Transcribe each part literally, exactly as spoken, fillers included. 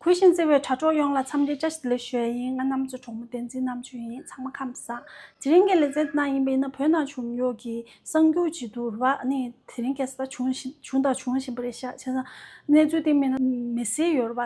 བུ་གཞི་གཙོས་པའི་དྲ་གྲོགས་ཡོངས་ལ་འཚམས་འདྲི་བཀྲ་ཤིས་བདེ་ལེགས་ཞུ་ཡ་ཡིན། ང་རྣམ་ཚོའི་གྲོགས་མོ་བསྟན་འཛིན་རྣམ་དཔྱོད་ཡིན། ཚང་མ་ཁམས་བཟང་། དེ་རིང་གི་ལེ་ཚན་ནང་ཡིན་པ་ཡིན་ན་བོད་ནང་བྱུང་ཡོད་ཀྱི་གསར་འགྱུར་ཅིག་འདུག་ར། ཨ་ནི་དེ་རིང་ཁ་སང་ད་བྱུང་བཞིན་བྱུང་དང་འབྱུང་བཞིན་པ་རེད་ཤག་བྱས་ཙང་གནས་ཚུལ་དེ་མིན་ན་མི་སེར་ཡོད་ར་བ།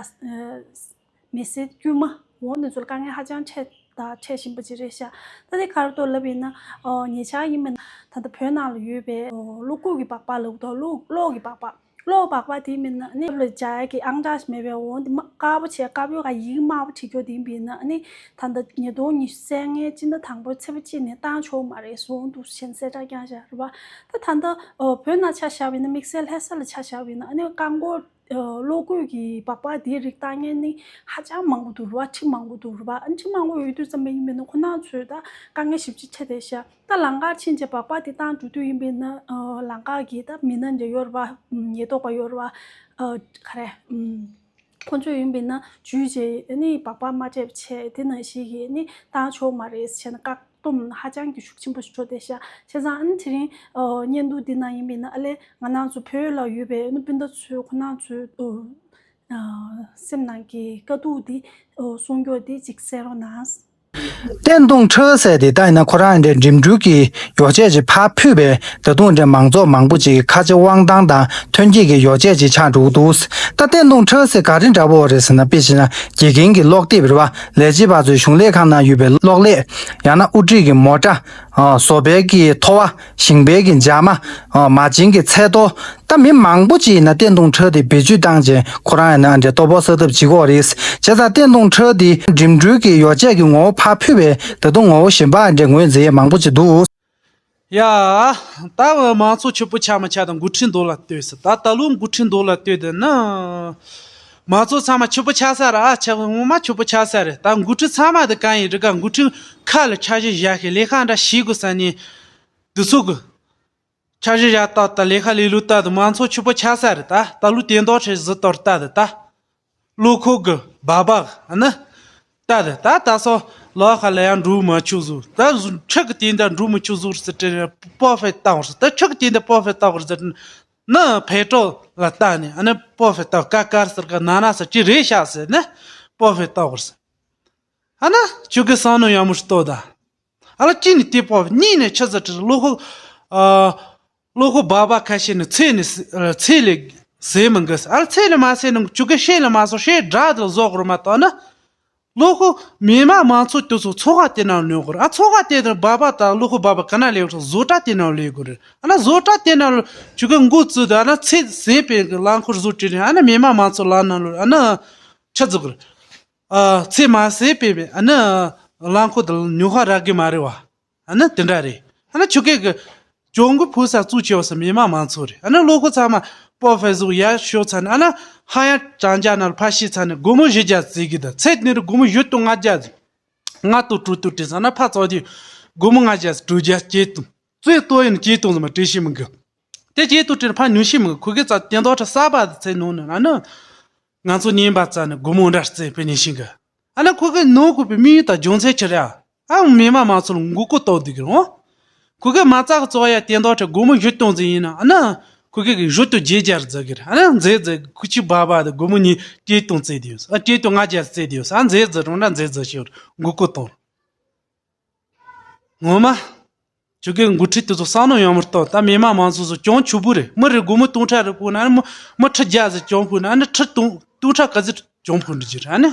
མི་སེར་དཀྱུས་མ་འོ་དེ་ཚོ་ལ་དཀའ་ངལ་ཧ་ཅང་འཕྲད་དང་འཕྲད་བཞིན་པ་ཅིག་རེད་ཤག་ད་དེ་ག་རེ་འདུག་ལབ་ཡིན་ན། ཨོ་ཉེ་ཆར་ཡིན་པ་ཡིན་ན་ད་ལྟ་བོད་ནང་ལ་ཡོད་པའི་ཨོ་གློག་སྐུད་ཀྱི་སྦག་སྦག་ལབ་དང་གློག་གློག་གི་སྦག་སྦག་གློག་སྦག་སྦག་དེ་མིན་ན་ནི་ལ་སྦྱར་ཡག་གི་ཨང་གྲངས་ཤིག་མེད་པའི་འོ་འདི་མ་དཀར་པོ་བྱས་དཀར་པོའི་སྒང་ཡིག་དམར་པོ་བྲིས་རྒྱུ་དེ་ཡིན་པ་ཡིན་ན་ནི་ད་ལྟ་ཉིས་སྟོང་ཉི་ཤུ་རྩ་ལྔའི་སྤྱི་ཟླ་དང་པོའི་ཚེས་པ་གཅིག་ནས་བཏང་ཆོག་མ་རེད་ཟེར་འོ་འདུག་ཟེར་གསལ་བསྒྲགས་བསྐྱངས་བཞག་རེད་པ། ད་ད་ལྟ་ཨོ་བོད་ནང་ཆ་བཞག་པ་ཡིན་ན་དམིགས་བསལ་ལྷ་ས་ལ་ཆ་བཞག་པ་ཡིན་ན་ཨ་ནི་རྐང་འཁོར་གློག་སྐུད་ཀྱི་སྦག་སྦག་དེའི་རིགས་བཏང་མཁན་ནི་ཧ་ཅང་མང་པོ་འདུག་ར་བ། ཁྲི་མང་པོ་འདུག་ར་བ། ཨ་ནི་ཁྲི་མང་པོ་ཡོད་དུས་ཙམ་པ་ཡིན་པ་ཡིན་ན་ཁོ་རང་ཚོས་ད་དཀའ་ངལ་ཞེ་པོ་ཅིག་འཕྲད་བསྡད་ཤག་ད་ལམ་ཁར་ཕྱིན་བྱས་སྦག་སྦག་དེ་བཏང་འགྲོ་དུས་ཡིན་པ་ཡིན་ན་ཨ་ལམ་ཁ་གི་ད་མི་སྣ་འདྲ་ཡོད་ར་བ། ཉེན་རྟོག་པ་ཡོད་ར་བ། ཨ་ག་རེ། ཨམ། ཁོ་ཚོས་ཡིན་པ་ཡིན་ན་འཇུས་བྱས་ཨ་ནི་སྦག་སྦག་མ་སྤྲད་པ་བྱས་དེ་ནང་བཞིན་གྱི་ཨ་ནི་བཏང་ཆོག་མ་རེད་ཟེར་ནས་བཀག་སྡོམ་ཧ་ཅང་གི་ཤུགས་ཆེན་པོ་ཞིག་འགྲོ་བསྡད་ཤག་བྱས་ཙང་ཨ་ནི་དེ་རིང་ཨ་བརྙན་ཐུང་འདི་ནང་ཡིན་པ་ཡིན་ན་ཨ་ལས་ང་རང་ཚོ་བོད་ལ་ཡོད་པའི་ཨ་ནི་སྤུན་ཟླ་ཚོས་ཁོ་རང་ཚོའི་ཨ་སེམས་ནང་གི་དཀའ་སྡུག་འདི་ཨ་གསུང་རྒྱུ་འདི་ཅིག་གསན་རོགས་གནང་། བསྟན་དུང་ཁྲི་ཟེར་དེ་ལྟ་ཡིན་ན་ཁོ་རང་འདྲའི་འགྲིམ་འགྲུལ་གྱི་ཡོ་བྱད་ཅིག་ཕར་ཕུད་པས་ད་དུང་འདྲའི་མང་ཚོགས་མང་པོ་ཅིག་གི་ཁ་རྗེ་དབང་ཐང་དང་ཐོན་སྐྱེད་ཀྱི་ཡོ་བྱད་ཅིག་ཆགས་འགྲོ་གི་འདུག་ད་བསྟན་དུང་ཁྲི་ཟེར་ག་རེ་འདྲ་པོ་རེད་ཟེར་ན་དཔེ་བྱས་ན་དགེ་རྒན་གྱི་ཀློག་དེབ་རེད་བ། ལས་བྱེད་པ་ཚོའི་གཞུང་ལས་ཁང་ནང་ཡོད་པའི་གློག་ཀླད། ཡང་ན་དབུ་ཁྲིད་ཀྱི་མོ་ཊ། ཨ་བཟོ་པའི་གི་ཐོ་བ། ཞིང་པའི་གི་འཇབ་མ། ཨ་མ་བྱན་གྱི་ཚལ་ཐོ། ད་མི་མང་པོ་ཅིག་ཡིན་ན་བསྟན་དུང་ཁྲི་དེ་བེད་སྤྱོད་བཏང་རྗེས་ཁོ་རང་ཡིན་ན་འདྲ་ལྟོ་ཕོག་ས་ཐབས་བྱེད་ཀྱི་ཡོད་རེད། བྱས་ཙང་བསྟན་དུང་ཁྲི་དེ་འགྲིམ་འགྲུལ་གྱི་ཡོ་བྱད་ཀྱི་ངོ་བོ་ཕར་ཕུད་པས་ད་དུང་ངོ་བོ་གཞན་པ་འདྲ་ངོས་འཛིན་ཡས་མང་པོ་ཅིག་འདུག་ཡ། ད་མང་ཚོགས་ཕྱུག་པོ་ཆགས་མ་ཆགས་དང་འགོ་ཁྲིད་མདོ་ལ་ལྟོས་ཟེར། ད་ད་ལོ་འགོ་ཁྲིད་མདོ་ལ་ལྟོས་དེ་ན། མང་ཚོགས་ཚང་མ་ཕྱུག་པོ་ཆགས་ས་རེད། ཨ་ཆགས་ངོ་མ་ཕྱུག་པོ་ཆགས་ས་རེད། ད་འགོ་ཁྲིད་ཚང་མ་དེ་གང་ཡིན་རེད་ག་འགོ་ཁྲིད་ཁ་ལ་འཆར་གཞི་བཞག་ཤིག་ལས་ཀ་འདྲ་བྱེད་དགོས་ས་ནས། འདི་ཚོ་གི་འཆར་གཞི་བཞག་ད་ད་ལས་ཀ་ལས་ལུགས་ལྟ་དུ་མང་ཚོགས་ཕྱུག་པོ་ཆགས་ས་རེད། ད་ད་ལོ་དེ་འདོག་ཁྲེ་བཟི་ཏོར་ལྟ་དུ་ད། བློ་ཁོག་གི་སྦག་སྦག་ཨ་ནི། ལྟ་དུ་ད་ད་སོ་ལོག་ཁ་ལ་ཡང་འགྲོ་མ་ཆུག་ཟུག་ད་ཁྲི་གི་དེ་འདྲ་འགྲོ་མ་ཆུག་ཟུག་ཟེར་དྲན་པོ་ཧྥེ་ལྟ་བར་ཟེར། ད་ཁྲི་གི་དེ་འདྲ་པོ་ཧྥེ་ལྟ་བར་ཟེར་ན་ཕེ་ཏྲོ་ལ་ལྟ་ནས་ཨ་ནི་པོ་ཧྥེ་ལྟ་ཀ་ཀར་ཟེར་ག་ན་ན་ཟེར་ཅི་རེད་ཤག་ཟེར་ནས་པོ་ཧྥེ་ལྟ་བར་ཟེར། ཨ་ན་ཁྱོད་ཀྱི་བསམ་མནོ་ཡག་མོ་ཞིག་ལྟོས་ད། ཨ་ལ་གཅིག་ནས་དེ་པོ་གཉིས་ནས་ཆི་ཟེར་ཁྲི་བློ་ཁོག་ཨ། བློ་ཁོག་སྦག་སྦག་ཁ་ཤས་ནས་ཚེ་ནས་ཚེ་ལས་ཟས་མི་འགི་ཨ་ལ་ཚེ་ལས་མ་ཟས་ནས་ཁྱོད་ཀྱི་ཤེས་ལས་མ་སོང་ཤེས་དྲག་དུ་བཟོ་དགོས་མ་གཏོགས་ན། བློ་ཁོག་མི་མང་མང་ཚོགས་དེ་ཚོ་ཚོགས་ཁ་དེ་ནང་ལོས་དགོས་ཨ་ཚོགས་ཁ་དེ་དང་སྦག་སྦག་དང་བློ་ཁོག་སྦག་སྦག་ག་ན་ལས་དགོས་བཟོ་གྲྭ་དེ་ནང་ལོས་དགོས་རེད། ཨ་ན་བཟོ་གྲྭ་དེ་ནང་ལོ་ཁྱོད་ཀྱི་འགོ་བཙུགས་དུ་ཨ་ན་ཚེ་ཟས་པའི་རླངས་འཁོར་བཟོ་བྲིས་ནས་ཨ་ན་མི་མང་མང་ཚོགས་ལ་ནང་ལོས་ཨ་ན་ཆི་བཟོ་དགོས་རེད། ཨ་ཚེ་མ་ཟད་པའི་ཨ་ནི་རླངས་འཁོར་དུ་ཉོ་ཁ་རག་གི་མ་རེད་བ། ཨ་ནི་དེ་འདྲ་རེད། ཨ་ནི་ཆུ་སྐད་གི་གྱོང་གུ་ཕུག་ས་གཙོ་ཆེ་བ་སུ་མི་མང་མང་ཚོགས་རེད། ཨ་ནི་བློ་ཁོག་ཚང་མ་པོ་ཧྥེ་ཟུག་ཡར་ཤོག་ཚ་ནི་ཨ་ནི་ཧ་ཡང་ཅང་ཅང་ན་ཕ་ཤི་ཚ་ནི་སྒོར་མོ་བཞི་བརྒྱ་བརྩི་གི་ད་ཚེ་ནི་རུ་སྒོར་མོ་བཞི་སྟོང་ལྔ་བརྒྱ་ཟིག་ང་ཏུ་ཀྲུ་ཏུ་ཏི་ཚ་ན་ཕ་ཚོགས་དེ་སྒོར་མོ་ལྔ་བརྒྱ་ཟིག་དྲུག་བརྒྱ་སྐྱེད་དུ་ཚོས་ཏོ་ཡིན་སྐྱེད་དུ་ཟིག་མ་བྲེ་ཤི་མི་གི་དེ་སྐྱེད་དུ་དྲིར་ཕ་ཉུ་ཤི་མི་གི་ཁུ་གེ་ཚ་དེ་མདོ་ཁྲ་ས་པ་ཚེ་ནོ་ནི་ཨ་ནི། ང་ཚོ་ཉིན་པ་ཙ་ནས་སྒོར་མོ་འདྲ་རྩེ་དཔེ་ཉིན་ཤིང་གི་ཨ་ན་ཁོ་གི་ནོ་ཁུ་པའི་མི་ཡུལ་དང་ལྗོན་ཚལ་ཆེ་རེད་ཨ། ཨ་མི་མ་མང་ཚོ་ལ་མགོ་སྐོར་གཏོང་འདུག་གི་རོ། ཁོ་གི་མ་རྩ་གི་བཙོག་ཡ་བསྟན་ཐོག་ཁྲི་སྒོར་མོ་བཞི་སྟོང་ཙམ་ཡིན་ན་ཨ་ན། ཁོ་གི་གི་བཞི་སྟོང་བརྒྱད་བརྒྱ་རྩེ་གི་རེད་ཨ་ན་མཛེས་མཛེས་ཁུ་ཆུ་བ་བ་དེ་སྒོར་མོ་གཉིས་བརྒྱད་སྟོང་རྩེ་དེ་ཡོད་ཨ་བརྒྱད་སྟོང་ལྔ་བརྒྱ་རྩེ་དེ་ཡོད་ཨ་མཛེས་མཛེས་རང་འདྲ་མཛེས་མཛེས་ཤེས་མགོ་སྐོར་གཏོང་། ངོ་མ། ཁྱོད་ཀྱི་འགོ་ཁྲིད་དེ་ཚོ་བསམ་བློ་ཡང་མི་གཏོང་ད་མི་མང་མང་ཚོགས་སུ་གྱོང་ཆུ་བུ་རེད་མི་རེ་སྒོར་མོ་སྟོང་ཕྲག་རེ་ཕུལ་ན་ཨ་ནི་མི་མི་ཁྲི་བརྒྱ་ཟིག་གྱོང་ཕུལ་ན་ཨ་ནི་ཁྲི་སྟོང་སྟོང་ཕྲག་ག་ཚོད་གྱོང་ཕུལ་འགྲོ་གི་རེད་ཨ་ནི།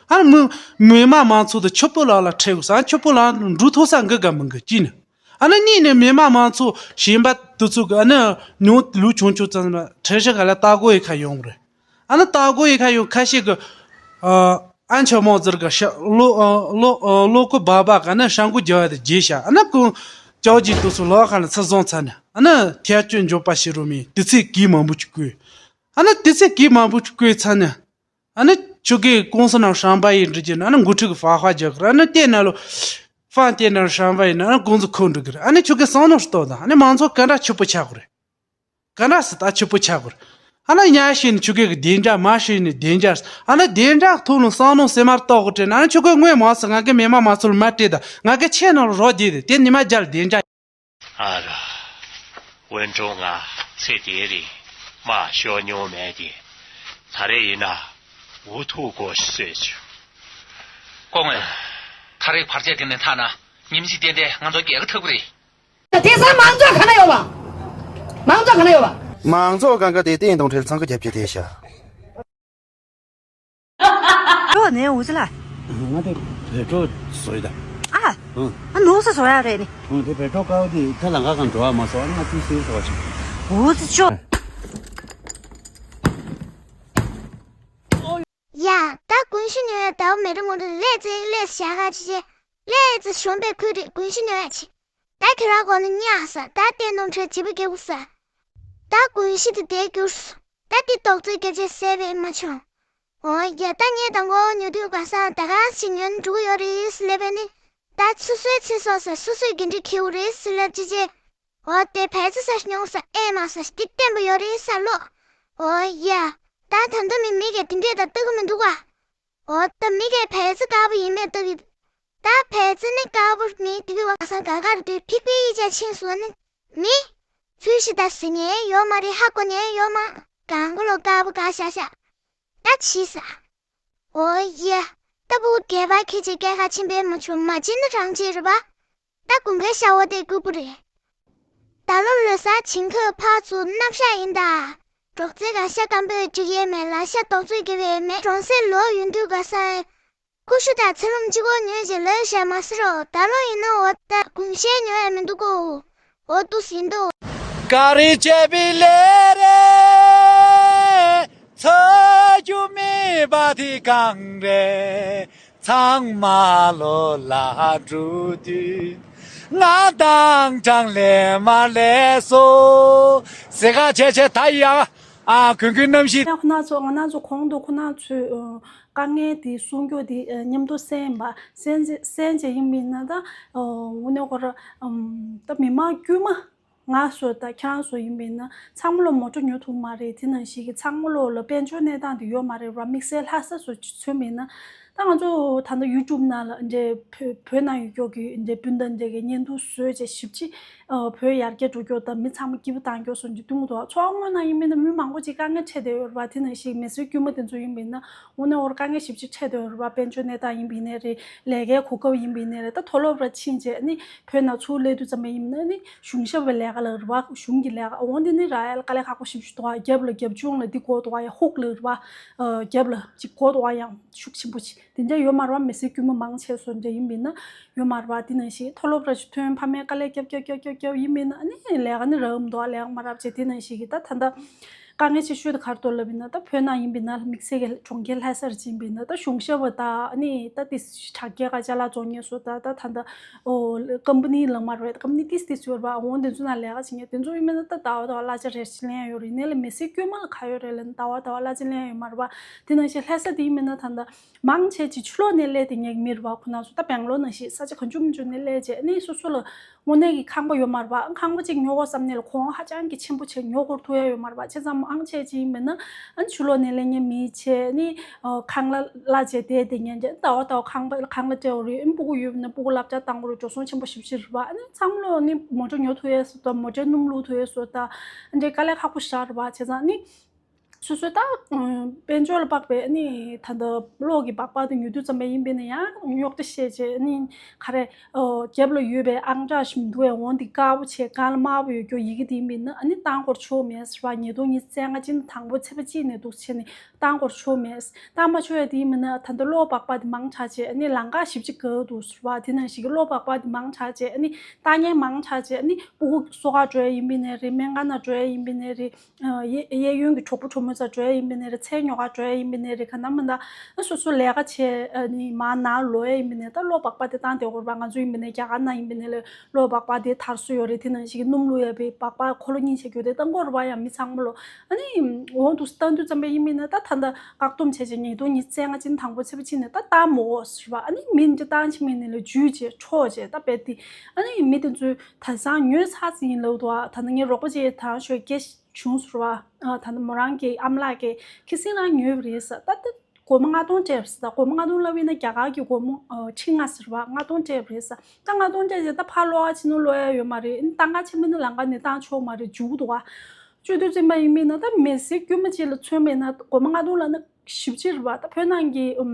ཨ་ནི་མི་མི་མང་མང་ཚོགས་དེ་ཆུ་བུ་ལག་ལ་ཁྲིད་དགོས་ས་ཨ་ཆུ་བུ་ལག་འགྲོ་ཐུབ་ས་འགི་ག་མི་འགི་ཅི་ནི། ཨ་ནི་གཉིས་ནས་མི་མང་མང་ཚོགས་གཞན་པ་དེ་ཚོ་གི་ཨ་ནི་ཉུང་ལུག་ཆུང་ཆུང་ཙམ་ལ་ཁྲིད་ཤག་ག་ལ་ལྟ་སྒོ་ཡི་ཁ་ཡོང་གི་རེད། ཨ་ནི་ལྟ་སྒོ་ཡི་ཁ་ཡོད་ཁ་ཤས་ཀྱི། ཨ་ཨ་ཆ་མོ་ཟེར་ག་ཤ་ལོ་ཨ་ལོ་ཨ་ལོ་ཁོ་བ་བ་ག་ནི་ཧྲང་གུ་རྒྱ་བ་དེ་རྗེས་ཤ་ཨ་ནི་ཀུན་ཅའོ་ཇི་དུ་སུ་ལོ་ཁ་ལ་ཚ་བཟུང་ཚ་ནི་ཨ་ནི་ཐེ་ཅོན་འཇོག་པ་ཤི་རུ་མི་དུས་ཚིགས་གི་མང་པོ་ཅིག་བསྐོས། ཨ་ནི་དུས་ཚིགས་གི་མང་པོ་ཅིག་བསྐོས་ཚ་ནི་ཨ་ནི་ཆུ་གི་ཀུང་སི་ནང་ཧྲང་པ་ཡི་འདྲི་རྒྱུ་ན་ཨ་ནི་འགོ་ཁྲིད་གི་ཧྥ་ཧྥ་རྒྱག་གི་ར་ཨ་ནི་ལྟས་ན་ལོ་ཧྥང་ལྟས་ན་ཧྲང་པ་ཡི་ན་ཨ་ནི་ཀུང་སི་ཁོ་འགྲིག་གི་ར་ཨ་ནི་ཆུ་གི་བསམ་ནོ་ལྟོ་དང་ཨ་ནི་མང་ཚོགས་ག་འདྲ་ཕྱུག་པོ་ཆགས་གི་རེད། ག་འདྲ་སི་ད་ཕྱུག་པོ་ཆགས་གི་རེད། ཨ་ན་ཉ་ཤེས་ནི་ཆུ་གེ་གི་བདེ་འཇགས་མ་ཤེས་ནི་བདེ་འཇགས་ཨ་ན་བདེ་འཇགས་ཐོག་ནས་བསམ་ནོ་སེ་མར་ཏོག་གི་དྲན་ཨ་ན་ཆུ་གེ་དངོས་མང་སི་ང་གི་མི་མ་མ་ཚོར་མ་སྤྲད་ད་ང་གི་ཆེ་ནང་རོ་བསྡད་དེ་དེ་ཉི་མ་རྒྱལ་བདེ་འཇགས། ཨ་ར། དབོན་ཁྲོང་ང་ཚེ་འདིའི་རིང་མ་ཤོར་མྱོང་མེད་དེ། ད་རེས་ཡིན་ན། འུ་ཐུག་གོ་ཤེས་ཆུ། ཀོང་ངེ། ད་རེས་བར་ཆད་དེ་ནས་ཐར་ན་ཉིན་གཅིག་ཏན་ཏན་ང་ཚོ་རྒྱལ་ཁ་ཐོབ་ཀྱི་རེད། དེང་སང་མང་ཚོགས་ག་ན་ཡོད་པ། མང་ཚོགས་ག་ན་ཡོད་པ། མང་ཚོགས་གང་ག་དེ་བསྟན་དང་འཕྲིན་ཚང་གི་རྒྱབ་ཀྱི་དེ་ཤ། ཨོ་ནས་འུ་ཚ་ལ། ང་དེ་བོད་ཕྲུག་བཟོ་ཡི་ད། ཨ། ཨ་ནོ་ས་བཟོ་ཡ་རེད་ནི། ཨོ་དེ་བོད་ཕྲུག་ཀའོ་དེ་ད་ལང་ཀ་གང་འགྲོ་བ་མ་བཟོ་ཨ་ང་ཅི་སེ་བཟོ་བ་ཆུ། འུ་ཚ་ཅོ། ཡ། ད་དགུན་ཤི་ཉོ་ཡ་ཟླ་བ་མེ་རི་མོ་རི་ལས་ཙེ་ལས་བྱ་ག་ཅི་ཅེ། ལས་ཙེ་གཞོན་པའི་ཁུལ་རེད་དགུན་ཤི་ཉོ་ཡ་ཅི། ད་ཁྱོད་རང་གོ་ནི་ཉག་ས་ད་བསྟན་དུང་ཁྲོད་བྱིས་པ་སྐྱེ་བོ་ས། ད་དགུན་ཤི་དེ་དེ་གྱུར་སོ། ད་དེ་ཏོག་ཙེ་སྐད་ཆ་ཟེར་བས་མ་བྱུང་། འོ་ཡ་ད་ངས་དང་གོ་ཉོ་དུས་ག་ས་ད་ག་ཞིག་ཉོན་འགྲོ་གི་ཡོད་རེད་ལས་པས་ནི། ད་སོ་སོའི་ཚེ་སྲོག་ས་སོ་སོའི་འགན་འཁྲི་འཁྱེར་རེད་ཟེར་ལབ་ཅི་ཅེ། འོ་དེ་བལ་ཙེ་ས་ཉོ་ས་ཨེ་མ་ས་དེ་བརྟན་པོ་ཡོད་རེད་ས་ལོ། འོ་ཡ། ད་ད་ལྟ་མི་མི་གས་དེ་འདྲས་ད་ལྟ་གི་མི་འདུག་ག་འོ་ད་མི་གས་བལ་ཙེ་དཀར་པོ་ཡིན་མེད་ལྟ་གི། ད་བལ་ཙེ་ནི་དཀར་པོ་མི་དེ་གི་བ་ས་ག་གར་དུ་ཕིག་ཕིག་ཡི་ཅ་ཆིན་སོ་ནི། མི། ཚུལ་ཞིག་ད་ཟི་ཉན་ཡོད་མ་རེད་ཧ་གོ་ཉན་ཡོད་མ། གང་གི་ལོ་དཀར་པོ་ག་ཤ་ཤ། ད་ཕྱིས་ས། འོ་ཡ། ད་བུ་རྒྱལ་བ་ཁྱེད་ཀྱི་སྐད་ཁ་ཆེན་པོའི་མ་བྱུང་མ་ཅི་ནི་རང་ཅི་རེད་པ། ད་དགུན་ཁའི་ཤ་བོ་དེ་རྐུབ་པོ་རེད། ད་ལོ་ལོ་ས་བྱིན་ཁོས་ཕག་ཚུ་སྣབས་ཤ་ཡིན་ད། འབྲོག་རྩེ་ག་ཤ་སྐམ་པོའི་འགྲིག་ཡས་མེད་ལ་ཤ་དོག་ཚོད་གི་བས་མེད་གྲོང་གསེབ་ལོག་ཡོང་དུས་ག་ས། ཀུ་ཤུ་དང་ཚ་ལུམ་གཅིག་པོ་ཉོས་ཀྱི་ལོས་བཤད་མ་ཟེར་རོ། ད་ལོ་ཡིན་ན་འོ་ད་དགུན་ཤ་ཉོ་ཡ་མི་འདུག་གོ། འོ་ཏུ་ཟིན་འདུག་ཀ་རི་བྱས་པའི་ལས་རེད། ཚ་རྒྱུ་མེད་པ་དེ་གང་རེད། ཚང་མ་ལོ་ལ་འགྲོ་དུས་ང་དང་གྲང་ལས་མ་ལས་སོ། ཟེ་ཁ་བྱས་བྱས་ད་ཡང་ཨ་གུན་གུན་གནམ་གཤིས། ཡང་ཁོ་ན་ཚོ་ང་ན་ཚོ་གོང་དུ་ཁོ་ན་ཚོས་དཀའ་ངལ་དེ་གསུང་རྒྱུ་དེ་མཉམ་དུ་གསན་པ་གསན་གསན་བྱས་ཡིན་པས་ན་ད་འུ་ནས་ཁོ་ར་ད་མི་མང་དཀྱུས་མ་ང་སོ་ད་ཁྱེད་རང་སོ་ཡིན་པས་ན་ཚང་མ་ལོ་མོ་ཊ་ཉོ་ཐུབ་མ་རེད། དེ་ནང་བཞིན་གྱི་ཚང་མ་ལོ་ལ་དཔལ་འབྱོར་གནས་སྟངས་དེ་ཡོད་མ་རེད་ར། དམིགས་བསལ་ལྷ་ས་སོ་མཚོན་པས་ན་ད་ང་ཚོ་ད་ལྟ་ཡུ་ཊུབ་ནང་ལ་འདྲེ་བོད་བོད་ནང་ཡོད་རྒྱུ་གི་འདྲེ་སྤུན་ཟླ་འདྲེ་གི་བརྙན་ཐུང་བཟོས་བྱས་ཞིབ་ཅིག་ཨ་བོད་ཡར་རྒྱས་འགྲོ་རྒྱུ་དང་མི་ཚང་མ་སྐྱིད་པོ་བཏང་རྒྱུ་སོགས་ཀྱི་སྟོན་གྱི་འདུག་ཚོགས་དངོས་ནང་ཡིན་མིན་ན་མི་མང་པོ་ཅིག་དཀའ་ངལ་འཕྲད་བསྡད་ཡོད་རེད་པ། དེ་ནང་བཞིན་མི་སེར་དཀྱུས་མ་དེ་ཚོ་ཡིན་མིན་ན་དངོས་གནས་འོར་དཀའ་ངལ་ཞིབ་ཅིག་འཕྲད་བསྡད་ཡོད་རེད་པ། དཔལ་འབྱོར་གནས་སྟངས་ཡིན་པ་ཡིན་ནའི་རེད། ལས་ཀའི་གོ་སྐབས་ཡིན་པ་ཡིན་ནའི་རེད། ད་མཐོ་སློབ་ར་ཕྱིན་རྗེས་ནི་བོད་ནང་ཚུར་སླེབས་དུས་ཙམ་པ་ཡིན་ན་ནི་གཞུང་ཞབས་པའི་ལས་ཀ་ལ་རེད་པ། གཞུང་གི་ལས་ཀ་འོང་དེ་ནི་ར་ཡ་ལ་དཀའ་ལས་ཁག་པོ་ཞིབ་ཅིག་འདུག་ག་རྒྱབ་ལ་རྒྱབ་ལྗོངས་ལ་འདི་དགོས་འདུག་ག་ཡ་ཧུག་ལ་རེད་པ། རྒྱབ་ལ་ཅིག་དགོས་འདུག་ག་ཡང་ཤུགས་ཆེན་པོ་ཅིག་དེ་འདྲ་ཡོད་མ་རེད་པ། མི་སེར་དཀྱུས་མ་མང་ཆེ་སོ་འདྲ་ཡིན་པ་ཡིན་ན་ཡོད་མ་རེད་པ། དེ་ནང་བཞིན་མཐོ་སློབ་ར་ཞིག་ཐོན་ཕ་མའི་དཀའ་ལས་རྒྱབ་རྒྱབ་རྒྱབ་རྒྱབ་རྒྱབ་ཡིན་པ་ཡིན་ན་ཨ་ནི་ལས་ཀ་ནི་རག་གི་མི་འདུག་ག་ལས་ཀ་མ་རག་བྱས་དེ་ནང་བཞིན་གྱི་ད་ད་ལྟ་དཀའ་ངལ་ཆེ་ཤོས་དེ་ག་རེ་འདུག་ལབ་ཡིན་ན་ད་བོད་ནང་ཡིན་པ་ཡིན་ན་དམིགས་བསལ་གྱི་གྲོང་ཁྱེར་ལྷ་སར་ཕྱིན་པ་ཡིན་ན་ད་གཞུང་ཞབས་པ་དང་ཨ་ནི་ད་དེ་དྲ་རྒྱའི་ཁ་ཅ་ལག་བཙོང་མཁན་སོ་ད་ད་ད་ད་ཨོ་ཀམ་པ་ནི་ལ་མ་རེད། ཀམ་པ་ནི་ཏིས་ཏིས་ཡོད་རེད་པ། འོང་དེ་ཚོ་ནང་ལས་ཀ་བྱེད་མཁན་དེ་ཚོ་ཡིན་པ་ཡིན་ན་ད་ཟླ་བ་ཟླ་བ་གླ་ཆ་རེ་ཞིག་ལེན་ཡ་ཡོད་རེད། ཡིན་ནའི་ལས་མི་སེར་དཀྱུས་མ་ལ་ག་ཡོད་རེད་ལབ་ན་ཟླ་བ་ཟླ་བ་གླ་ཆ་ལེན་ཡ་ཡོད་མ་རེད་པ། དེ་ནང་བཞིན་ལྷ་ས་དེ་ཡིན་པ་ཡིན་ན་ད་ད། མང་ཆེ་ཅིག་ཕྱི་ལོགས་ནས་སླེབས་བསྡད་མཁན་གྱི་མི་རེད་པ། ཁོ་རང་ཚོ་ད་སྦེང་ལོར་ནང་བཞིན་ས་ཆ་གང་བྱུང་མང་བྱུང་ནས་སླེབས་བྱས་ནི་སོ་སོ་ལ་དངོས་གནས་ཀྱི་ཁང་པ་ཡོད་མ་རེད་པ། ཁང་པ་གཅིག་ཉོ་དགོས་བསམ་ནས་ལ་གོང་ཧ་ཅང་གི་ཆེན་པོ་བྱས་ཉོ་དགོས་ཐུག་ཡ་ཡོད་མ་རེད་པ། བྱས་ཙང་མང་ཆེ་ཅིག་ཡིན་པས་ན་ཨ་ནི་ཕྱི་ལོགས་ནས་སླེབས་མཁན་མི་བྱས་ནི་ཁང་གླ་གླ་བྱས་བསྡད་བསྡད་མཁན་གྱི་ཟླ་བ་ཟླ་བ་ཁང་པ་ཁང་གླ་སྤྲད་དགོས་རེད། ཨ་ནི་སྤུ་གུ་ཡོད་པ་ན་སྤུ་གུ་སློབ་གྲྭ་བཏང་དགོས་རེད། འགྲོ་སོང་ཆེན་པོ་ཞེ་པོ་ཅིག་རེད་པ། ཨ་ནི་ཚང་མ་ལོ་ནི་མོ་ཊ་ཉོ་ཐུབ་ཡ་སོ་དང་མོ་ཊའི་སྣུམ་བླུགས་ཐུབ་ཡ་སོ་དང་ཨ་འདྲའི་དཀའ་ལས་ཁག་པོ་ཞེ་དྲག་རེད་པ། བྱས་ཙང་ནི། སོ་སོའི་ད་དཔལ་འབྱོར་ལ་དཔག་པའི་ནི་ད་ལྟ་གློག་གི་སྦག་སྦག་དེ་ཉོ་དུས་ཙམ་པ་ཡིན་པས་ན་ཡང་རྙོག་དྲ་བཤད་བྱས་ནི་ག་རེ་རྒྱབ་ལ་ཡོད་པའི་ཨང་གྲངས་ཤིག་མི་འདུག་པས། འོང་འདི་དཀར་པོ་བྱས་སྒང་ལ་དམར་པོ་ཡོད་རྒྱུ་ཡི་གེ་དེ་ཡིན་པས་ན་ཨ་ནི་བཏང་དགོས་ཆོག་མེད་ཟེར་བ། ཉིས་སྟོང་ཉི་ཤུ་རྩ་ལྔ་སྤྱི་ཟླ་དང་པོ་ཚེས་པ་གཅིག་ནས་འདུག་བྱས་ནས་བཏང་དགོས་ཆོག་མེད། བཏང་མ་ཆོག་ཡ་དེ་ཡིན་པས་ན་ད་ལྟ་གློག་སྦག་སྦག་དེ་མང་དྲགས་བྱས་ཨ་ནི་ལམ་ཁ་ཞིབ་ཅིག་དགོས་འདུག་ཟེར་བ། དེ་ནང་བཞིན་གྱི་གློག་སྦག་སྦག་དེ་མང་དྲགས་བྱས་ཨ་ནི་ལྟ་མཁན་མང་དྲགས་བྱས་ཨ་ནི་སྤུ་གུ་གསོ་གར་འགྲོ་ཡ་ཡིན་པས་ན་རེད། སྨན་ཁང་ནང་འགྲོ་ཡ་ཡིན་པས་ན་རེད། གཡས་གཡས་གཡོན་གྱི་གྲོགས་པོ་གྲོགས་མོ་ཚོ་འགྲོ་ཡ་ཡིན་པས་ན་རེད། ཚལ་ཉོ་ག་འགྲོ་ཡ་ཡིན་པས་ན་རེད། ག་ན་མིན་ན་སོ་སོ་ལས་ཀ་བྱས་ནི་མར་ནང་ལོག་ཡ་ཡིན་པས་ན་ད་གློག་སྦག་སྦག་དེ་བཏང་བསྡད་དགོས་རེད་པ། ང་ཚོ་ཡིན་པས་ན་རྒྱ་གར་ནང་ཡིན་པས་ན་ལས་གློག་སྦག་སྦག་དེ་དར་སྲོལ་ཡོད་རེད། དེ་ནང་བཞིན་གྱི་སྣུམ་བླུགས་ཡ་བའི་སྦག་སྦག་འཁོར་ལོ་གཉིས་བྱས་རྒྱུ་དེ་བཏང་དགོས་རེད་པ། ཡང་མི་ཚང་མ་ལོ་ཨ་ནི་འོང་དུས་བཏང་དུས་ཙམ་པ་ཡིན་པས་ན་ད་ད་ལྟ་བཀག་སྡོམ་བྱས་བྱས་ཉིས་སྟོང་ཉི་ཤུ་རྩ་ལྔ་སྤྱི་ཟླ་དང་པོ་ཚེས་པ་གཅིག་ནས་ད་བཏང་མི་དགོས་ཟེར་བ། ཨ་ནི་མི་འདི་བཏང་ཕྱིན་པས་ན་ལས་འཇུས་བྱས་འཕྲོག་བྱས་ད་རྦད་དེ་ཨ་ནི་མི་དེ་ཚོའི་དེང་སང་ཉོས་ཚར་ཟིན་ཡིན་ལབ་འདུག་པ། ད་ནི་ངའི་རོགས་པ་ཅིག་དང་ཞོགས་སྐད་བྱུང་ཟེར་བ། ཨ་ད་ནི་མོ་རང་གི་ཨ་མ་ལགས་ཀྱིས་ཁྱེད་སྲིད་རང་ཉོས་པ་རེད་ཟེར། ད་ལྟ་སྒོར་མོ་ལྔ་སྟོང་སྤྲད་པ་རེད་ཟེར། ད་སྒོར་མོ་ལྔ་སྟོང་ལབ་ཡིན་ན་རྒྱ་གར་གྱི་སྒོར་མོ་ཨ་ཁྲི་ལྔ་ཟེར་བ། ལྔ་སྟོང་སྤྲད་པ་རེད་ཟེར། ད་ལྔ་སྟོང་སྤྲད་རྗེས་ད་ཕར་སློག་ག་ཕྱིན་ན་སློག་ཡ་ཡོད་མ་རེད། ཨ་ནི་བཏང་ག་ཕྱིན་པ་ཡིན་ན་ལམ་ཁ་ནས་བཏང་ཆོག་མ་རེད། འཇུག་འདུག་པ། སྤྱོད་བསྡུས་འཛིན་པ་ཡིན་པས་ན་ད་མི་སེར་དཀྱུས་མ་ཅིག་ལ་མཚོན་པས་ན་སྒོར་མོ་ལྔ་སྟོང་ལབ་ན་ཞེ་པོ་ཅིག་རེད་པ། ད་བོད་ནང་གི་ཨུམ།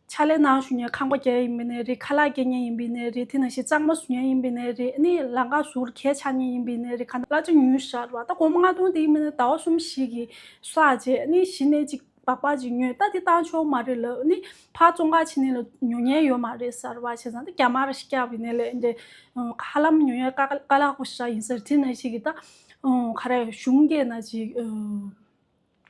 ཕྱག་ལས་གནང་བཞུགས་མཁན་ཁང་པ་རྒྱག་ཡིན་པས་ན་རེད། ཁ་ལག་སྐྱེལ་མཁན་ཡིན་པས་ན་རེད། དེ་ནང་བཞིན་གཙང་མ་བཟོ་མཁན་ཡིན་པས་ན་རེད། ཨ་ནི་ལམ་ཁ་ཟུར་གས་ཆག་མཁན་ཡིན་པས་ན་རེད། གང་ལྟར་གླ་ཆ་ཉུང་ཤོས་རེད་པ། ད་སྒོར་མོ་ལྔ་སྟོང་དེ་ཡིན་པས་ན་ཟླ་བ་གསུམ་བཞི་གི་བསགས་རྗེས་ཨ་ནི་གཞི་ནས་ཅིག་སྦག་སྦག་ཅིག་ཉོས། ད་དེ་བཏང་ཆོག་མ་རེད་ལབ། ཨ་ནི་ཕར་བཙོན་ཁང་ཕྱིན་ནས་ལ་ཉོ་མཁན་ཡོད་མ་རེད་ཟེར་བ། བྱས་ཙང་ད་རྒྱ་མར་ཤི་རྒྱག་པ་ཡིན་ནའི་ལས་འདི་ཧ་ལམ་ཉོ་མཁན་དཀའ་དཀའ་ལས་ཁག་པོ་ཞིག་ཡིན་ཟེར། དེ་ནང་བཞིན་གྱི་ད་ག་རེ་གཞུང་གིས་ན་ཅིག་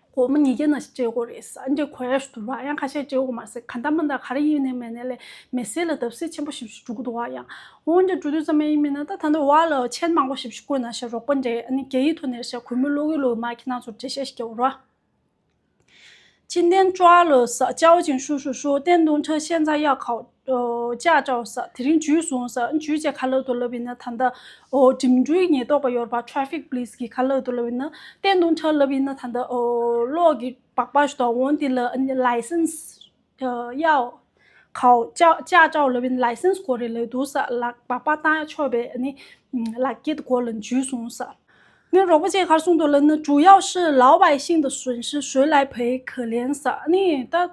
སྒོར་མོ་ཉིས་བརྒྱ་ན་ཞིག་སྤྲད་དགོས་རེད་ཟེར། ཨ་འདྲ་གོ་ཡ་ཞིག་འདུག་ར། ཡང་ཁ་ཤས་སྤྲད་དགོས་མ་རེད་ཟེར། གང་ལྟར་མིན་ད་ག་རེ་ཡིན་ནའི་མིན་ནའི་ལས་མི་སེར་ལ་བརྡབ་གསིག་ཆེན་པོ་ཞིག་འཇུག་གི་འདུག་བ། ཡང་འོན་ཀྱང་འགྲོ་དུས་ཙམ་ཡིན་མིན་ན་ད་ད་ལྟ་བ་ལ་མཆན་མང་པོ་ཞིག་བཀོད་གནང་ཤག་རོགས་པ་འདྲས། ཨ་ནི་རྒྱ་ཡིག་ཐོག་ནས་ཤག་གུས་མོས་ཀློག་གི་ཀློག་གི་མར་ཁྱེད་རང་ཚོར་འགྲེལ་བཤད་ཞིག་རྒྱག་དགོས་ར། 今天抓了ཟེར། 交警叔叔说电动车现在要考呃驾照ཟེར། དེ་རིང་འཇུས་སོང་ཟེར། འཇུས་བྱས་ག་ལབ་འདུག་ལབ་ཡིན་ན་ད་ལྟ་ཨོ་འགྲིམ་འགྲུལ་ཉེན་རྟོག་པ་ཡོད་རེད་པ། Traffic Police གིས་ག་ལབ་འདུག་ལབ་ཡིན་ན། 电动车ལབ་ཡིན་ན་ད་ལྟ་ཨོ་གློག་གི་སྦག་སྦག་ཞིག་དང་འོན་ཏེ་ལ་license ཨ་要考驾驾照ལབ་ཡིན། License དགོས་རེད་ལབ་འདུག་ཟེར། ལག་སྦག་སྦག་བཏང་ཆོག་པའི་ཨ་ནི་ལག་འཁྱེར་དེ་སྒོ་ལ་འཇུས་སོང་ཟེར། ནི་རོགས་པ་ཅིག་ག་རེ་གསུངས་འདུག་ལབ་ན། 主要是老百姓的损失，谁来赔？可怜ཟེར། ནི་ད་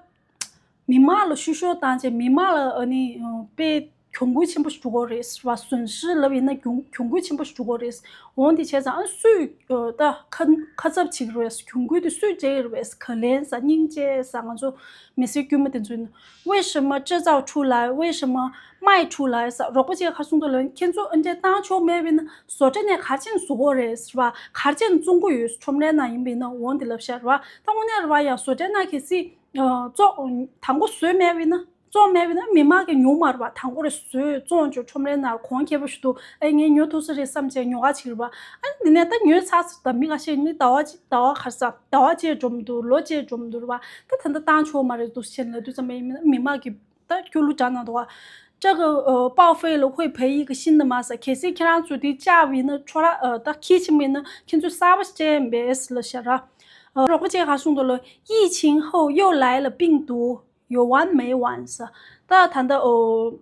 མི་མང་ལ་བཤུ་གཞོག་བཏང་བྱས་མི་མང་ལ་ཨ་ནི་དཔེ་གྱོང་གུད་ཆེན་པོ་ཞིག་འགྲོ་གི་རེད་ཟེར་བ། 损失ལབ་ཡིན་ན་གྱོང་གྱོང་གུད་ཆེན་པོ་ཞིག་འགྲོ་གི་རེད། འོན་ཏེ་བྱས་ཙང་ཨ་སུས་ད་ཁ་ཁ་ཚབ་བྱེད་ཀྱི་རེད། གྱོང་གུད་དེ་སུས་སྤྲད་ཀྱི་རེད། 可怜ཟེར། སྙིང་རྗེ་ཟེར། ང་ཚོ་མི་སེར་དཀྱུས་མ་དེ་ཚོ་ཡིན་ན། 为什么制造出来？为什么卖出来ཟེར། རོགས་པ་ཅིག་ག་རེ་གསུངས་འདུག་ལབ་ན། ཁྱེད་ཚོ་ཨ་འདྲས་བཏང་ཆོག་མེད་པ་ཡིན་ན་བཟོ་གྲྭ་ནས་ག་རེ་བྱས་ནས་བཟོ་དགོས་རེད་ཟེར་བ། ག་རེ་བྱས་ནས་བཙོང་གི་ཡོད་ཟེར། ཁྲོམ་རའི་ནང་ཡིན་པ་ཡིན་ན། འོན་ཏེ་ལབ་ཤག་རེད་བ། ད་དངོས་གནས་རེད་བ། ཡང་བཟོ་གྲྭའི་ནང་གལ་སྲིད་ཨ་བཙོང་དང་པོ་བཟོས་མེད་པ་ཡིན་ན། བཙོང་མེད་པ་ཡིན་ན་མི་མང་གིས་ཉོ་མ་རེད་བ། དང་པོ་རེ་བཟོས་བཙོང་བྱས་ཁྲོམ་རའི་ནང་གོང་ཁེ་པོ་ཞིག་འདུག་ཨེ་ངས་ཉོ་ཐུབ་ས་རེད་བསམ་བྱས་ཉོ་ག་བྱེད་ཀྱི་རེད་བ། ཨ་ནི་དེ་ནས་ད་ཉོས་ཚར་ཟེར། ད་མི་ཁ་ཤས་ནི་ཟླ་བ་གཅིག་ཟླ་བ་ག་རེ་ཟ། ཟླ་བ་གཅིག་འགྲོ་མི་འདུག་ལོ་གཅིག་འགྲོ་མི་འདུག་རེད་བ། ད་ད་ལྟ་བཏང་ཆོག་མ་རེད་འདུག་ཟེར་ལབ་དུས་ཙམ་པ་ཡིན་ན་མི་མང་གིས་ད་སྐྱོ་གླུ་བསྒྲགས་གནང་འདུག་བ། 这个呃报废了会赔一个新的吗ཟེར། གལ་སྲིད་ཁྱེད་རང་ཚོས་དེ་བཅག་པ་ཡིན་ན། ཁྱོད་རང་ཨ་ད་ཁྱི་ཕྱིན་པ་ཡིན་ན་ཁྱེད་ཚོས་གསར་པ་ཞིག་སྤྲད་ཡིན་པས་ལབ་ཤག་ར། ཨ་རོགས་པ་ཅིག་ག་རེ་གསུངས་འདུག་ལབ། 疫情后又来了病毒，有完没完ཟེར། ད་ད་ལྟ་ཨོ་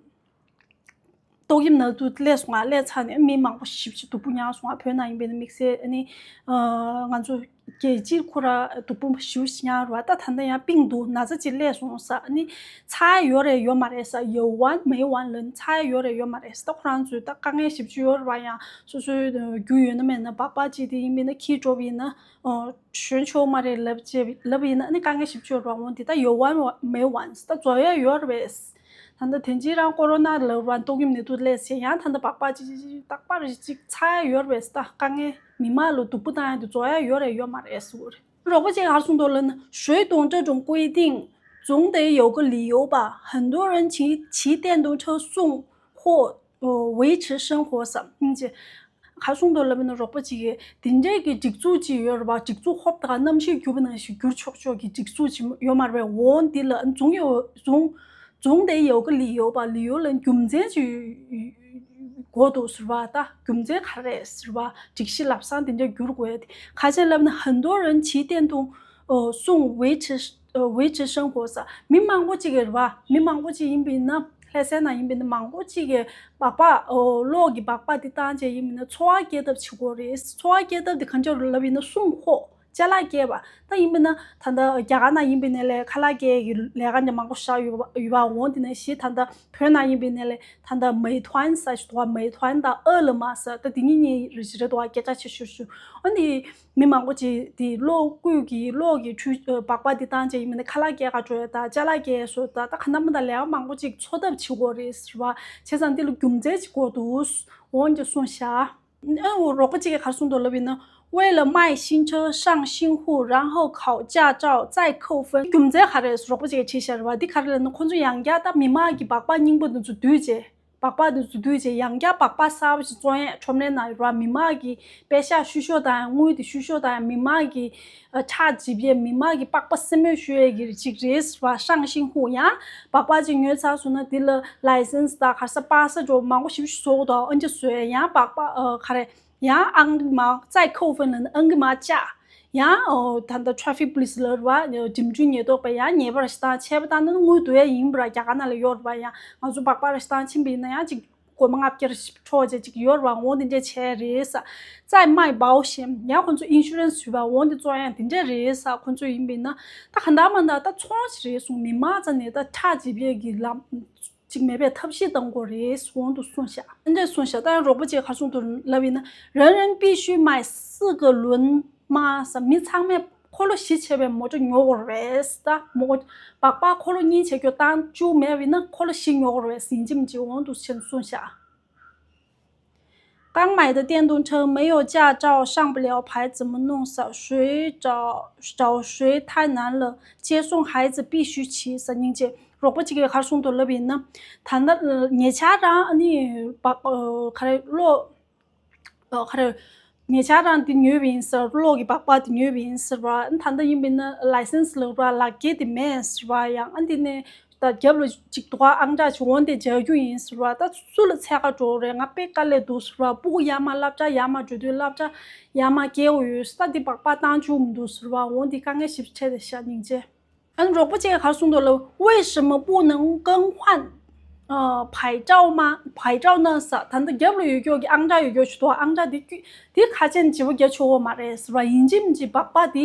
ཏོག་དབྱིབས་ནད་དུག་སླེབས་སོང་ང་། སླེབས་ཚར་ནས་མི་མང་པོ་ཞེ་པོ་ཅིག་སྡུག་པོ་མྱངས་སོང་ང་། བོད་ནང་ཡིན་པས་ན་དམིགས་བསལ་ཨ་ནི་ཨ་ང་ཚོ་རྒྱལ་སྤྱིར་ཁོ་ར་སྡུག་པོ་ཞེ་པོ་ཅིག་མྱངས་རེད་བ། ད་ད་ལྟ་ཡང་病毒ན་ཚ་ཅིག་སླེབས་སོང་ཟེར། ཨ་ནི་ཚར་ཡོད་རེད་ཡོད་མ་རེད་ཟེར། 有完没完ལབ་ནི་ཚར་ཡོད་རེད་ཡོད་མ་རེད་ཟེར། ད་ཁོ་རང་ཚོས་ད་དཀའ་ངལ་ཞེ་པོ་ཅིག་ཡོད་རེད་བ། ཡང་སོ་སོའི་རྒྱུ་ཡོད་ན་མེད་ན་སྦག་སྦག་ཅིག་དེ་ཡིན་པས་ན་འཁྱེར་འགྲོ་བ་ཡིན་ན་ཨོ་ཞོན་ཆོག་མ་རེད་ལབ་བྱས་ལབ་ཡིན་ན། ཨ་ནི་དཀའ་ངལ་ཞེ་པོ་ཅིག་ཡོད་རེད་བ། འོན་ཏེ་ད་有完没完ཟེར། ད་རྫོགས་ཡ་ཡོད་རེད་པས། ད་ལྟ་དེ་རྗེས་རང་ཀོ་རོ་ན་ལབ་ར་ཏོག་དབྱིབས་ནད་དུག་སླེབས་ཟེར། ཡང་ད་ལྟ་སྦག་སྦག་ཅིག་ཅིག་ཅིག་རྟག་པར་ཅིག་ཚར་ཡོད་རེད་པས། ད་དཀའ་ངལ་མི་མང་ལ་སྡུག་པོ་བཏང་ཡ་དེ་རྫོགས་ཡ་ཡོད་རེད་ཡོད་མ་རེད་ཟེར་གྱི་རེད། རོགས་པ་ཅིག་ག་རེ་གསུངས་འདུག་ལབ་ན། 谁懂这种规定，总得有个理由吧。很多人骑骑电动车送货，呃，维持生活ཟེར། ཨིན་ཅི། ག་རེ་གསུངས་འདུག་ལབ་ན། རོགས་པ་ཅིག་གིས་དེ་འདྲའི་གི་སྒྲིག་འཛུགས་ཅིག་ཡོད་རེད་བ། སྒྲིག་འཛུགས་ཧོབ་ཏེ་གནམ་གཤིས་འགྱུར་བ་ནང་བཞིན་འགྱུར་ཆོག་ཆོག་གི་སྒྲིག་འཛུགས་ཅིག་ཡོད་མ་རེད་པས། འོ་འདི་ལ་总有总总得有个理由吧། 理由ལ་རྒྱུ་མཚན་ཅིག་དགོས་འདུག་ཟེར་བ། ད་རྒྱུ་མཚན་ག་རེ་རེད་ཟེར་བ། སྒྲིག་གཞི་ལམ་སང་དེ་འདྲ་འགྱུར་དགོས་ཡ་དེ་ག་རེ་ལབ་ན། 很多人骑电动 ཨོ་送维持་ཨོ་维持生活ཟེར། མི་མང་པོ་ཅིག་གིས་རེད་བ། མི་མང་པོ་ཅིག་ཡིན་པ་ཡིན་ན། ལྷ་སའི་ནང་ཡིན་པ་ཡིན་ན་མང་པོ་ཅིག་གིས་སྦག་སྦག་ཨོ་གློག་གི་སྦག་སྦག་དེ་བཏང་བྱས་ཡིན་པ་ཡིན་ན་འཚོ་བ་སྐྱེལ་ཐབས་བྱེད་ཀྱི་ཡོད་རེད། འཚོ་བ་སྐྱེལ་ཐབས་དེ་གང་ཅི་ལབ་ཡིན་ན་送货། ཅ་ལག་སྐྱེལ་བ། ད་ཡིན་པ་ཡིན་ན་ད་ལྟ་རྒྱ་གར་ནང་ཡིན་པ་ཡིན་ན་ལས་ཁ་ལག་སྐྱེལ་གྱི་ལས་ཀ་འདྲ་མང་པོ་བཞག་ཡོད་པ་ཡོད་པ། འོ་འདི་ནང་བཞིན་ད་ལྟ་བོད་ནང་ཡིན་པ་ཡིན་ན་ལས་ད་ལྟ་美团ཟེར་ཞིག་འདུག་བ། 美团དང་饿了么ཟེར། ད་དེ་གཉིས་གཉིས་རེད་ཞིག་རེད་འདུག་བ། སྐད་ཆ་ཆེ་ཤོས་ཤོས། འོ་འདི་མི་མང་པོ་ཅིག་དེ་གློག་སྐུད་ཀྱི་གློག་གི་འཕྲུལ་ཨ་སྦག་སྦག་དེ་བཏང་བྱས་ཡིན་པ་ཡིན་ན་ཁ་ལག་སྐྱེལ་ག་འགྲོ་ཡ་དང་ཅ་ལག་སྐྱེལ་ཡ་སོགས་དང་། ད་ག་ནང་མིན་ད་ལས་ཀ་མང་པོ་ཅིག་འཚོ་ཐབས་བྱེད་ཀྱི་ཡོད་རེད་ཟེར་བ། བྱས་ཙང་འདི་ལ་རྒྱུ་མཚན་ཅིག་དགོས་འདུག་འོ་འདི་གསུངས་ཤག་ཨ་འོ་རོགས་པ་ཅིག་གིས་ག་རེ་གསུངས་འདུག་ལབ་ཡིན་ན། 为了卖新车上新户，然后考驾照再扣分。རྒྱུ་མཚན་ག་རེ་རེད་ཟེར་རོགས་པ་ཅིག་གིས་དྲིས་ཤག་རེད་བ། འདི་ག་རེ་ལབ་ན། ཁོང་ཚོ་ཡང་བསྐྱར་ད་མི་མང་གི་སྦག་སྦག་རྙིང་པ་འདི་ཚོ་བསྡུས་བྱས། སྦག་སྦག་འདི་ཚོ་བསྡུས་བྱས་ཡང་བསྐྱར་སྦག་སྦག་གསར་པ་ཞིག་བཙོང་ཡས་ཁྲོམ་རའི་ནང་རེད་བ། མི་མང་གི་པེ་ཤག་བཤུ་གཞོག་དང་དངུལ་དེ་བཤུ་གཞོག་དང་མི་མང་གི་ཨ་ཁྲག་འཇིབ་ཡས་མི་མང་གི་པགས་པ་སེན་མོ་བཤུ་ཡས་ཀྱི་ཅིག་རེད་ཟེར་བ། 上新户ཡང་སྦག་སྦག་ཅིག་ཉོས་ཚར་སོང་ན་དེ་ལ་ལའི་སེན་སི་དང་ག་རེ་ཟེར་པ་སེ་འགྲོ་མང་པོ་ཞིག་བཟོ་དགོས་དང་ཨ་འདྲ་བཟོས་ཡང་སྦག་སྦག་ཨ་ག་རེ་ཡང་ཨང་མ་ཙའི་ཁོ་ཧྥན་ལ་ཨང་མ་བཅག་ཡང་ཨོ་ད་ལྟ་traffic police ལ་རེད་བ། འགྲིམ་འགྲུལ་ཉེན་རྟོག་པས་ཡང་ཉེས་པ་རེ་ཞིག་བཏང་ཆད་པ་བཏང་ན་དངུལ་བསྡུ་ཡས་ཡིན་པ་ར། རྒྱ་གར་ནང་ལ་ཡོད་རེད་བ། ཡང་ང་ཚོ་སྦག་སྦག་རེ་ཞིག་བཏང་ཕྱིན་པ་ཡིན་ན་ཡང་ཅིག་ སྒོར་མོ་ལྔ་བརྒྱ་འཕྲོག་བྱས་ཅིག་ཡོད་རེད་བ། འོ་དེ་འདྲས་བྱས་རེད་ས། 再卖保险 ཡང་ཁོང་ཚོ་ཨིན་ཤུ་རན་སི་ཞུས་པ། འོ་དེ་བཙོང་ཡ་དེ་འདྲས་རེད་ས། ཁོང་ཚོ་ཡིན་པས་ན་ད་ག་འདྲ་མ་འདྲ་ད་ཚོང་ཞིག་རེད་གསུངས། མི་མང་རྩ་ནས་ད་ཁྲག་འཇིབ་ཡས་ཀྱི་ལམ་ཅིག་མེད་པའི་ཐབས་ཤེས་གཏང་དགོས་རེད་གསུངས་འདུག་གསུངས་ཤག་དེ་འདྲས་གསུངས་ཤག་ད་ཡང་རོགས་པ་ཅིག་ག་རེ་གསུངས་འདུག་ལབ་ཡིན་ན། 人人必须买四个轮吗 ས། མི་ཚང་མས་འཁོར་ལོ་བཞི་བྱས་པའི་མོ་ཊ་ཉོ་དགོས་རེད་ད། མོ་སྦག་སྦག་འཁོར་ལོ་གཉིས་བྱས་རྒྱུ་བཏང་བཅུག་མེད་པ་ཡིན་ན་འཁོར་ལོ་བཞི་ཉོ་དགོས་རེད་ཡིན་གཅིག་མིན་གཅིག་འོང་འདུག་ཟེར་གསུངས་ཤག 刚买的电动车没有驾照上不了牌怎么弄 ས། 谁找找谁太难了，接送孩子必须骑 ས། སྙིང་རྗེ། རོགས་པ་གཅིག་གིས་ག་རེ་གསུངས་འདུག་ལབ་ཡིན་ན། ད་ལྟ་ཉེ་ཆར་རང་ཨ་ནི་སྦག་ག་རེ་གློག་ག་རེ། ཉེ་ཆར་རང་འདི་ཉོས་པ་ཡིན་ཟེར། གློག་གི་སྦག་སྦག་འདི་ཉོས་པ་ཡིན་ཟེར་བ། ཨ་ནི་ད་ལྟ་ཡིན་པ་ཡིན་ན་ལའི་སེན་སི་ལབ་ར་ལག་འཁྱེར་དེ་མེད་ཟེར་བ། ཡང་ཨ་འདི་ནས་ད་རྒྱབ་ལ་ཅིག་འདུག་ག་ཨང་གྲངས་ཅིག་འོང་དེ་སྦྱར་རྒྱུ་ཡིན་ཟེར་བ། ད་སུ་ལ་འཚོལ་ག་འགྲོ་རེད། ང་དཔེ་དཀའ་ལས་འདུག་ཟེར་བ། སྤུ་གུ་ཡར་མར་སློབ་གྲྭ་ཡར་མར་འགྲོ་དུས་སློབ་གྲྭ་ཡར་མར་སྐྱེལ་དགོས་ཡོད་ས། ད་འདི་སྦག་སྦག་བཏང་བཅུག་མི་འདུག་ཟེར་བ། འོང་འདི་དཀའ་ངལ་ཞིབ་འཕྲད་དེ་ཤ་སྙིང་རྗེ། ཨ་ནི་རོགས་པ་ཅིག་ག་རེ་གསུངས་འདུག་ལབ། 为什么不能更换 ཨ། 牌照吗 牌照呢 ས། ད་ལྟ་རྒྱབ་ལ་ཡོད་རྒྱུ་གི་ཨང་གྲངས་ཡོད་རྒྱུ་ཞིག་འདུག་ཨང་གྲངས་འདི་འདི་ཁ་ཅན་བརྗེ་པོ་རྒྱག་ཆོག་གི་མ་རེད་ཟེར་བ། ཡིན་གཅིག་མིན་གཅིག་སྦག་སྦག་འདི།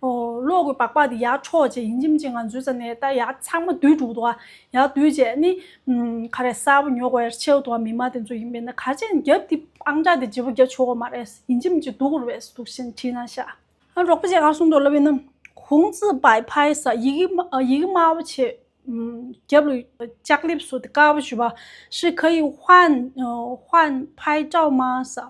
ཨོ། གློག་གི་སྦག་སྦག་འདི་ཡར་འཕྲོག་བྱས་ཡིན་གཅིག་མིན་གཅིག་ང་ཚོའི་རྩ་ནས་ད་ཡར་ཚང་མ་བསྡུས་འགྲོ་གི་འདུག་ཡར་བསྡུས་བྱས་ནི། ཨམ། ག་རེ་གསར་པ་ཉོ་དགོས་ཡ་ཆེ་བ་འདུག་མི་མང་དེ་ཚོ་ཡིན་པས་ན་ཁ་ཅན་རྒྱབ་འདི་ཨང་གྲངས་འདི་བརྗེ་པོ་རྒྱག་ཆོག་གི་མ་རེད། ཡིན་གཅིག་མིན་གཅིག་འདུག་གི་རེད་འདུག་ཟེར་བྲིས་གནང་ཤག་ཨ། རོགས་པ་ཅིག་ག་རེ་གསུངས་འདུག་ལབ་ཡིན་ན། 红字白牌 ས། 一个一个མ་པ་བྱས། ཨམ། རྒྱབ་ལ་ལྕགས་ལེབ་བཟོ་དེ་དཀར་པོ་ཞུ་བ། 是可以换 ཨ། 换牌照吗 ས།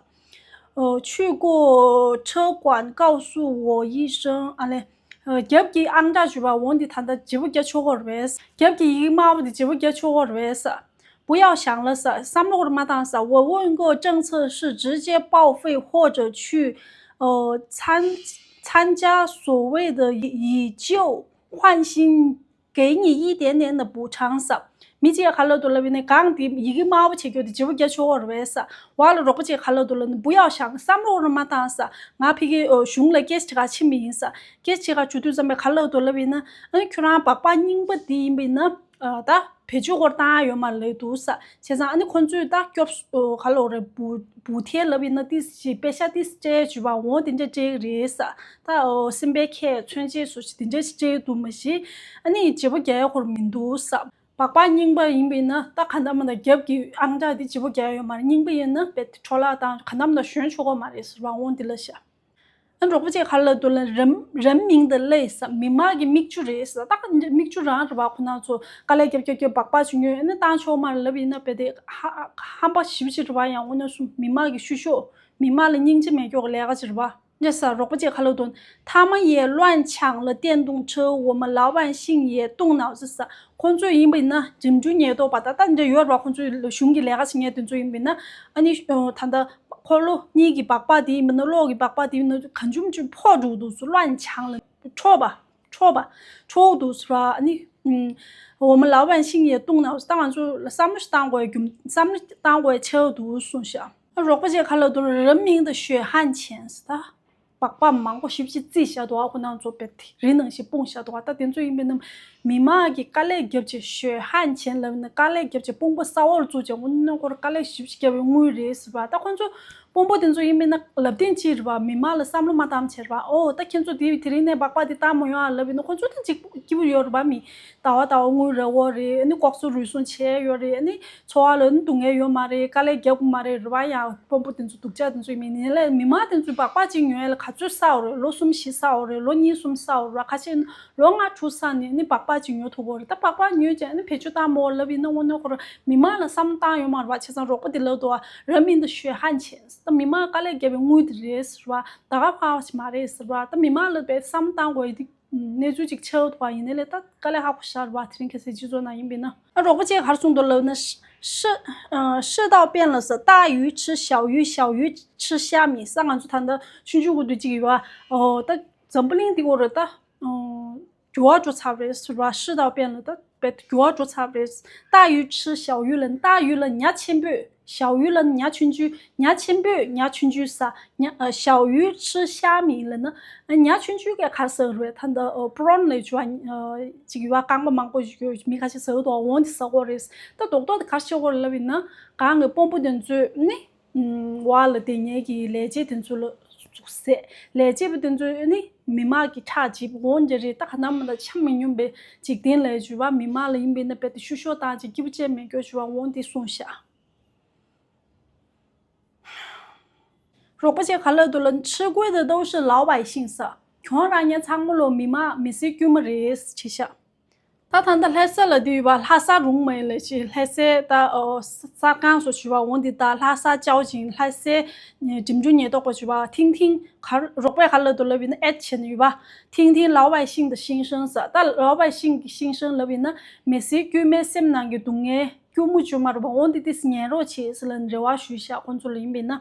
呃，去过车管告诉我一声 ཨ་ལེ། ཨ། རྒྱབ་ཀྱི་ཨང་གྲངས་ཞུ་བ། འོང་འདི་ད་ལྟ་བརྗེ་པོ་རྒྱག་ཆོག་གི་རེད། རྒྱབ་ཀྱི་一个མ་པ་འདི་བརྗེ་པོ་རྒྱག་ཆོག་གི་རེད་ས། 不要想了 ས། བསམ་བློ་ཁོ་རང་མ་བཏང་ས། 我问过，政策是直接报废或者去，呃，参参加所谓的以旧换新，给你一点点的补偿 ས། མི་གཅིག་ག་ལབ་འདུག་ལབ་ཡིན་ན། གང་དེ་ཡི་གེ་དམར་པོ་བྱེད་རྒྱུ་དེ་བརྗེ་པོ་རྒྱག་ཆོག་གི་རེད་ས། བ་ལ་རོགས་པ་གཅིག་ག་ལབ་འདུག་ལབ་ན། 不要想 བསམ་བློ་ཁོ་རང་མ་བཏང་ས། ང་ཕ་གི་གཞུང་ལ་སྐད་ཆ་དྲི་ག་ཕྱིན་པ་ཡིན་ས། སྐད་ཆ་དྲི་ག་བྱེད་དུས་ཙམ་པས་ག་ལབ་འདུག་ལབ་ཡིན་ན། ཨ་ནི་ཁྱོད་རང་སྦག་སྦག་རྙིང་པ་དེ་ཡིན་པ་ཡིན་ན། ཨ། ད་བེད་སྤྱོད་སྐོར་བཏང་ཡ་ཡོད་མ་རེད་འདུག་ས། བྱས་ཙང་ཨ་ནི་ཁོ་ཚོས་ད་སྐྱོབ། ཨོ། ག་ལབ་རེད། བུ་བུ་ཐེ་ལབ་ཡིན་ན་ཏིས་ཞིག་པེ་ཤ་ཏིས་སྤྲད་བྱུས་པ་འོ་དེ་འདྲ་སྤྲད་རེད་ས། ད་ཨོ་སེམས་པའི་ཁྱད་མཚོན་བྱེད་སུ་ཞིག་དེ་འདྲ་ཞིག་སྤྲད་འདུག་མ་གཞི། ཨ་ནི་བརྗེ་པོ་རྒྱག་ཡ་ཁོར་མི་འདུག་ས། སྦག་སྦག་རྙིང་པ་ཡིན་པ་ཡིན་ན་ད་ག་འདྲ་མ་འདྲ་རྒྱབ་ཀྱི་ཨང་གྲངས་དེ་བརྗེ་པོ་རྒྱག་ཡ་ཡོད་མ་རེད། རྙིང་པ་ཡིན་ན་རྦད་དེ་འཕྲོ་བརླག་བཏང་ག་འདྲ་མ་འདྲ་ཞོན་ཆོག་གི་མ་རེད་ཟེར་བ་འོ་འདི་ལ་ཤ། ཨ། རོགས་པ་ཅིག་ག་ལབ་འདུག་ལབ་ན། 人民的泪 ས། མི་མང་གི་མིག་ཆུ་རེད་ས། ད་མིག་ཆུ་རང་རེད་བ། ཁོ་རང་ཚོ་དཀའ་ལས་རྒྱབ་རྒྱབ་རྒྱབ་སྦག་སྦག་ཅིག་ཉོས་ཨ་ནི་བཏང་ཆོག་མ་རེད་ལབ་ཡིན་ན་རྦད་དེ་ཧ་ཧམ་པ་ཞེ་པོ་ཅིག་རེད་བ། ཡང་འོ་ན་སུ་མི་མང་གི་བཤུ་གཞོག་མི་མང་ལ་སྙིང་རྗེ་མེད་ཀྱོག་ལས་ཀ་ཅིག་རེད་བ། ཉེ་ས། རོགས་པ་ཅིག་ག་ལབ་འདུག 他们也乱抢了电动车，我们老百姓也动脑子 ས། ཁོང་ཚོ་ཡིན་པ་ཡིན་ན་འགྲིམ་འགྲུལ་ཉེན་རྟོག་པ་ད་ལྟ་འདྲ་ཡོད་རེད་བ། ཁོང་ཚོའི་གཞུང་གི་ལས་ཀ་བྱེད་མཁན་དེ་ཚོ་ཡིན་པ་ཡིན་ན། ཨ་ནི་ད་ལྟ་འཁོར་ལོ་གཉིས་ཀྱི་སྦག་སྦག་དེ་ཡིན་པ་ན། གློག་གི་སྦག་སྦག་དེ་ཡིན་ན་གང་བྱུང་བྱུང་ཕོག་འགྲོ་འདུག་སུ། 乱抢了། འཕྲོག་པ། འཕྲོག་པ། འཕྲོག་འདུག་ཟེར་བ། ཨ་ནི། ཨུམ། 我们老百姓也动脑子། ད་ང་ཚོ་ལ་བསམ་བློ་ཞིག་བཏང་དགོས་རྒྱུ། བསམ་བློ་ཞིག་བཏང་དགོས་ཆེ་འདུག་གསུངས་ཤག་ཨ། རོགས་པ་ཅིག་ག་ལབ་འདུག 人民的血汗钱 ས། ད་སྦག་སྦག་མང་པོ་ཞེ་པོ་ཅིག་བརྩིས་བཞག་འདུག་ཨ། ཁོ་རང་ཚོ་རྦད་དེ་རི་ནང་བཞིན་སྤུངས་བཞག་འདུག་ཨ། ད་དེ་ཚོ་ཡིན་པ་ཡིན་ན་མི་མང་གི་དཀའ་ལས་རྒྱབ་བྱས། 血汗钱 ལབ་ན་དཀའ་ལས་རྒྱབ་བྱས་དཔུང་པ་ས་འོག་ལ་བཙུགས་བྱས། འོ་ན་ཁོ་རང་དཀའ་ལས་ཞེ་པོ་ཅིག་བརྒྱབ་པའི་དངུལ་རེད་ཟེར་བ། ད་ཁོ་ཚོ་དཔོན་པོ་དེ་ཚོ་ཡིན་པ་ཡིན་ན་ལབ་སྟེང་ཅིག་རེད་བ། མི་མང་ལ་བསམ་བློ་མ་བཏང་བྱས་རེད་བ། ཨོ། ད་ཁྱེད་ཚོ་དེ་དེ་རིང་ནས་སྦག་སྦག་དེ་བཏང་མ་ཡོང་ཨ་ལབ་ཡིན་ན་ཁོ་ཚོ་ད་ཅིག་སྐྱིད་པོ་ཡོད་རེད་བ། མི་ཟླ་བ་ཟླ་བ་དངུལ་རག་གི་རེད། ཨ་ནི་ལྐོག་ཟ་རུལ་སུངས་བྱས་ཡོད་རེད། ཨ་ནི་འཚོ་བ་ལ་ཨ་ནི་སྡུག་བསྔལ་ཡོད་མ་རེད། དཀའ་ལས་རྒྱག་དགོས་མ་རེད་རེད་བ། ཡང་དཔོན་པོ་དེ་ཚོ་སྡུག་ཅག་དེ་ཚོ་ཡིན་པ་ཡིན་ན། མི་མང་དེ་ཚོས་སྦག་སྦག་ཅིག་ཉོ་ཡ་ལ་ག་ཚོད་བསགས་ཡོད་རེད། ལོ་གསུམ་བཞི་བསགས་ཡོད་རེད། ལོ་གཉིས་གསུམ་བསགས་ཡོད་རེད་བ། ཁ་ཤས་ལོ་ལྔ་དྲུག་བསགས་ནས་ཨ་ནི་སྦག་སྦག་ཅིག་ཉོ་ཐུབ་ཀྱི་ཡོད་རེད། ད་སྦག་སྦག་ཉོས་བྱས་ཨ་ནི་བེད་སྤྱོད་བཏང་མ་འོ་ལབ་ཡིན་ན་འོ་ན་ཁོ་རང་མི་མང་ལ་བསམ་བློ་བཏང་ཡོད་མ་རེད་བ། བྱས་ཙང་རོགས་པ་དེ་ལབ་འདུག་བ། 人民的血汗钱 ད་མི་མང་དཀའ་ལས་བརྒྱབ་པའི་དངུལ་དེ་རེད་ཟེར་བ། ད་ག་ཕར་བ་ཞིག་མ་རེད་ཟེར་བ། ད་མི་མང་ལ་བས་བསམ་བཏང་དགོས་ཡ་དེ་གནས་ཚུལ་ཅིག་ཆགས་འདུག་བ། ཡིན་ནའི་ལས་ད་དཀའ་ལས་ཁག་པོ་ཞེ་དྲག་རེད་བ། དེ་རིང་ཁ་སང་སྤྱི་ཚོགས་ནང་ཡིན་པ་ཡིན་ན། ཨ། རོགས་པ་ཅིག་ག་རེ་གསུངས་འདུག་ལབ་ན། 世世世道变了 ས། 大鱼吃小鱼，小鱼吃虾米 ས། ང་ཚོ་ད་ལྟ་ཆུང་ཆུང་གི་དུས་ཅིག་ཡོད་བ། ཨོ། ད་འཛམ་བུ་གླིང་འདི་གོ་རེད་ད། ཨོ། འགྱུར་བ་འགྲོ་ཚར་བ་རེད་ཟེར་བ། 世道变了། ད་རྦད་དེ་འགྱུར་བ་འགྲོ་ཚར་བ་རེད། 大鱼吃小鱼 ལབ་ན་大鱼 ལབ་ན་ཉ་ཆེན་པོས། 小鱼 ལབ་ན་ཉ་ཆུང་ཆུང་། ཉ་ཆེན་པོས་ཉ་ཆུང་ཆུང་ཟ། 小鱼吃虾米 ལབ་ན་ཉ་ཆུང་ཆུང་གིས་ག་རེ་ཟ་གི་རེད། ད་ལྟ་པོ་རོན་ལབ་ཀྱི་ཡོད་པ། ཅིག་ཡོད་པ། རྐང་པ་མང་པོ་ཡོད། མི་ཁ་ཤས་ཟ་གི་འདུག་འོ་དེ་ཟ་གི་རེད། ད་རྡོག་རྡོག་དེ་ག་རེ་བྱེད་ཀྱི་ཡོད་རེད་ལབ་ཡིན་ན། གང་གི་དཔོན་པོ་དེ་ཚོས་ནི། ཨ། འོག་ལ་བསྡད་མཁན་གྱི་ལས་བྱེད་དེ་ཚོ་ལ་ཟུག་བཟས། ལས་བྱེད་པ་དེ་ཚོས་ནི་མི་མང་གི་ཁྲག་འཇིབ་འོང་གི་རེད། ད་ག་ན་མ་ད་ཆ་མི་སྙོམས་པའི་འཇིག་རྟེན་ལ་ཡོད་པ། མི་མང་ལ་ཡིན་པས་ན་རྦད་དེ་བཤུ་གཞོག་བཏང་བྱས་སྐྱིད་པོ་བྱས་མེད་སྐྱོ་བྱས་པ་འོང་དེ་གསུངས་ཤག་རོགས་པ་ཅིག་ག་ལབ་འདུག་ལབ་ན། 吃亏的都是老百姓 ཟེར། གྱོང་རག་མཁན་ཚང་མ་ལོ་མི་མང་མི་སེར་དཀྱུས་མ་རེད་ཟེར་བྱས་ཤག་ད་ད་ལྟ་ལྷ་ས་ལབ་དུས་ཡོད་པ། ལྷ་ས་རུང་མ་ཡིན་ལབ་ཅིག་ལྷ་སའི་ད་ཨོ་གསར་ཁང་སོགས་ཞུ་བ་འོང་དེ། ད་ལྷ་ས་ཅའོ་ཅིང་ལྷ་སའི་འགྲིམ་འགྲུལ་ཉེན་རྟོག་པ་ཞུ་བ། 听听 ག་རོགས་པས་ག་ལབ་འདུག་ལབ་ཡིན་ན། ཨེ་ཆེན་ཡོད་པ། 听听老百姓的心声 ཟེར། ད་老百姓的心声 ལབ་ཡིན་ན་མི་སེར་དཀྱུས་མའི་སེམས་ནང་གི་སྡུག་བསྔལ་སྐྱུར་མོ་བཅོས་མ་རེད་པ། འོང་དེ་དེ་ཉན་རོགས་བྱེད་ཟེར་ལབ་ནས་རེ་བ་ཞུས་ཤག་ཁོང་ཚོ་ལ་ཡིན་པས་ན།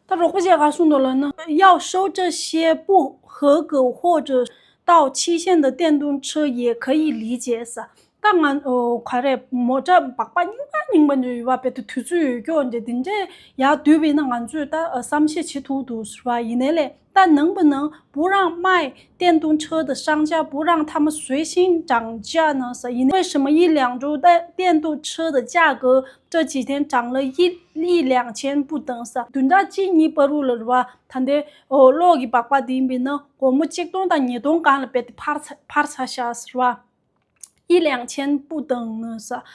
ད་རོགས་པ་ཅིག་ག་གསུངས་འདུག་ལབ་ན། 要收这些不合格或者到期限的电动车也可以理解 ཟེར། ད་ང་ཨོ་ག་རེ། མོ་ཊ་སྦག་སྦག་རྙིང་པ་རྙིང་པ་འདྲ་ཡོད་པ། རྦད་དེ་དུས་ཚོད་ཡོལ་འགྲོ་འདྲ་དེ་འདྲ་ཡར་བསྡུས་པ་ཡིན་ན་ང་ཚོས་ད་བསམ་ཤེས་བྱེད་ཐུབ་འདུག་ཟེར་བ། ཡིན་ནའི་ལས། 但能不能不让卖电动车的商家不让他们随心涨价呢 ཟེར། ཡིན་ནའི། 为什么一两周的电动车的价格 这几天涨了一一两千不等 ཟེར། བདུན་ཕྲག་གཅིག་གཉིས་བར་དུ་ལ་རེད་པ། ད་ལྟའི་ཨོ་གློག་གི་སྦག་སྦག་དེ་ཡིན་པས་ན་སྒོར་མོ་གཅིག་སྟོང་དང་ཉིས་སྟོང་སྒང་ལ་རྦད་དེ་འཕར་ཚ་འཕར་ཚར་ཤག་ཟེར་བ། 一两千不等呢 ཟེར།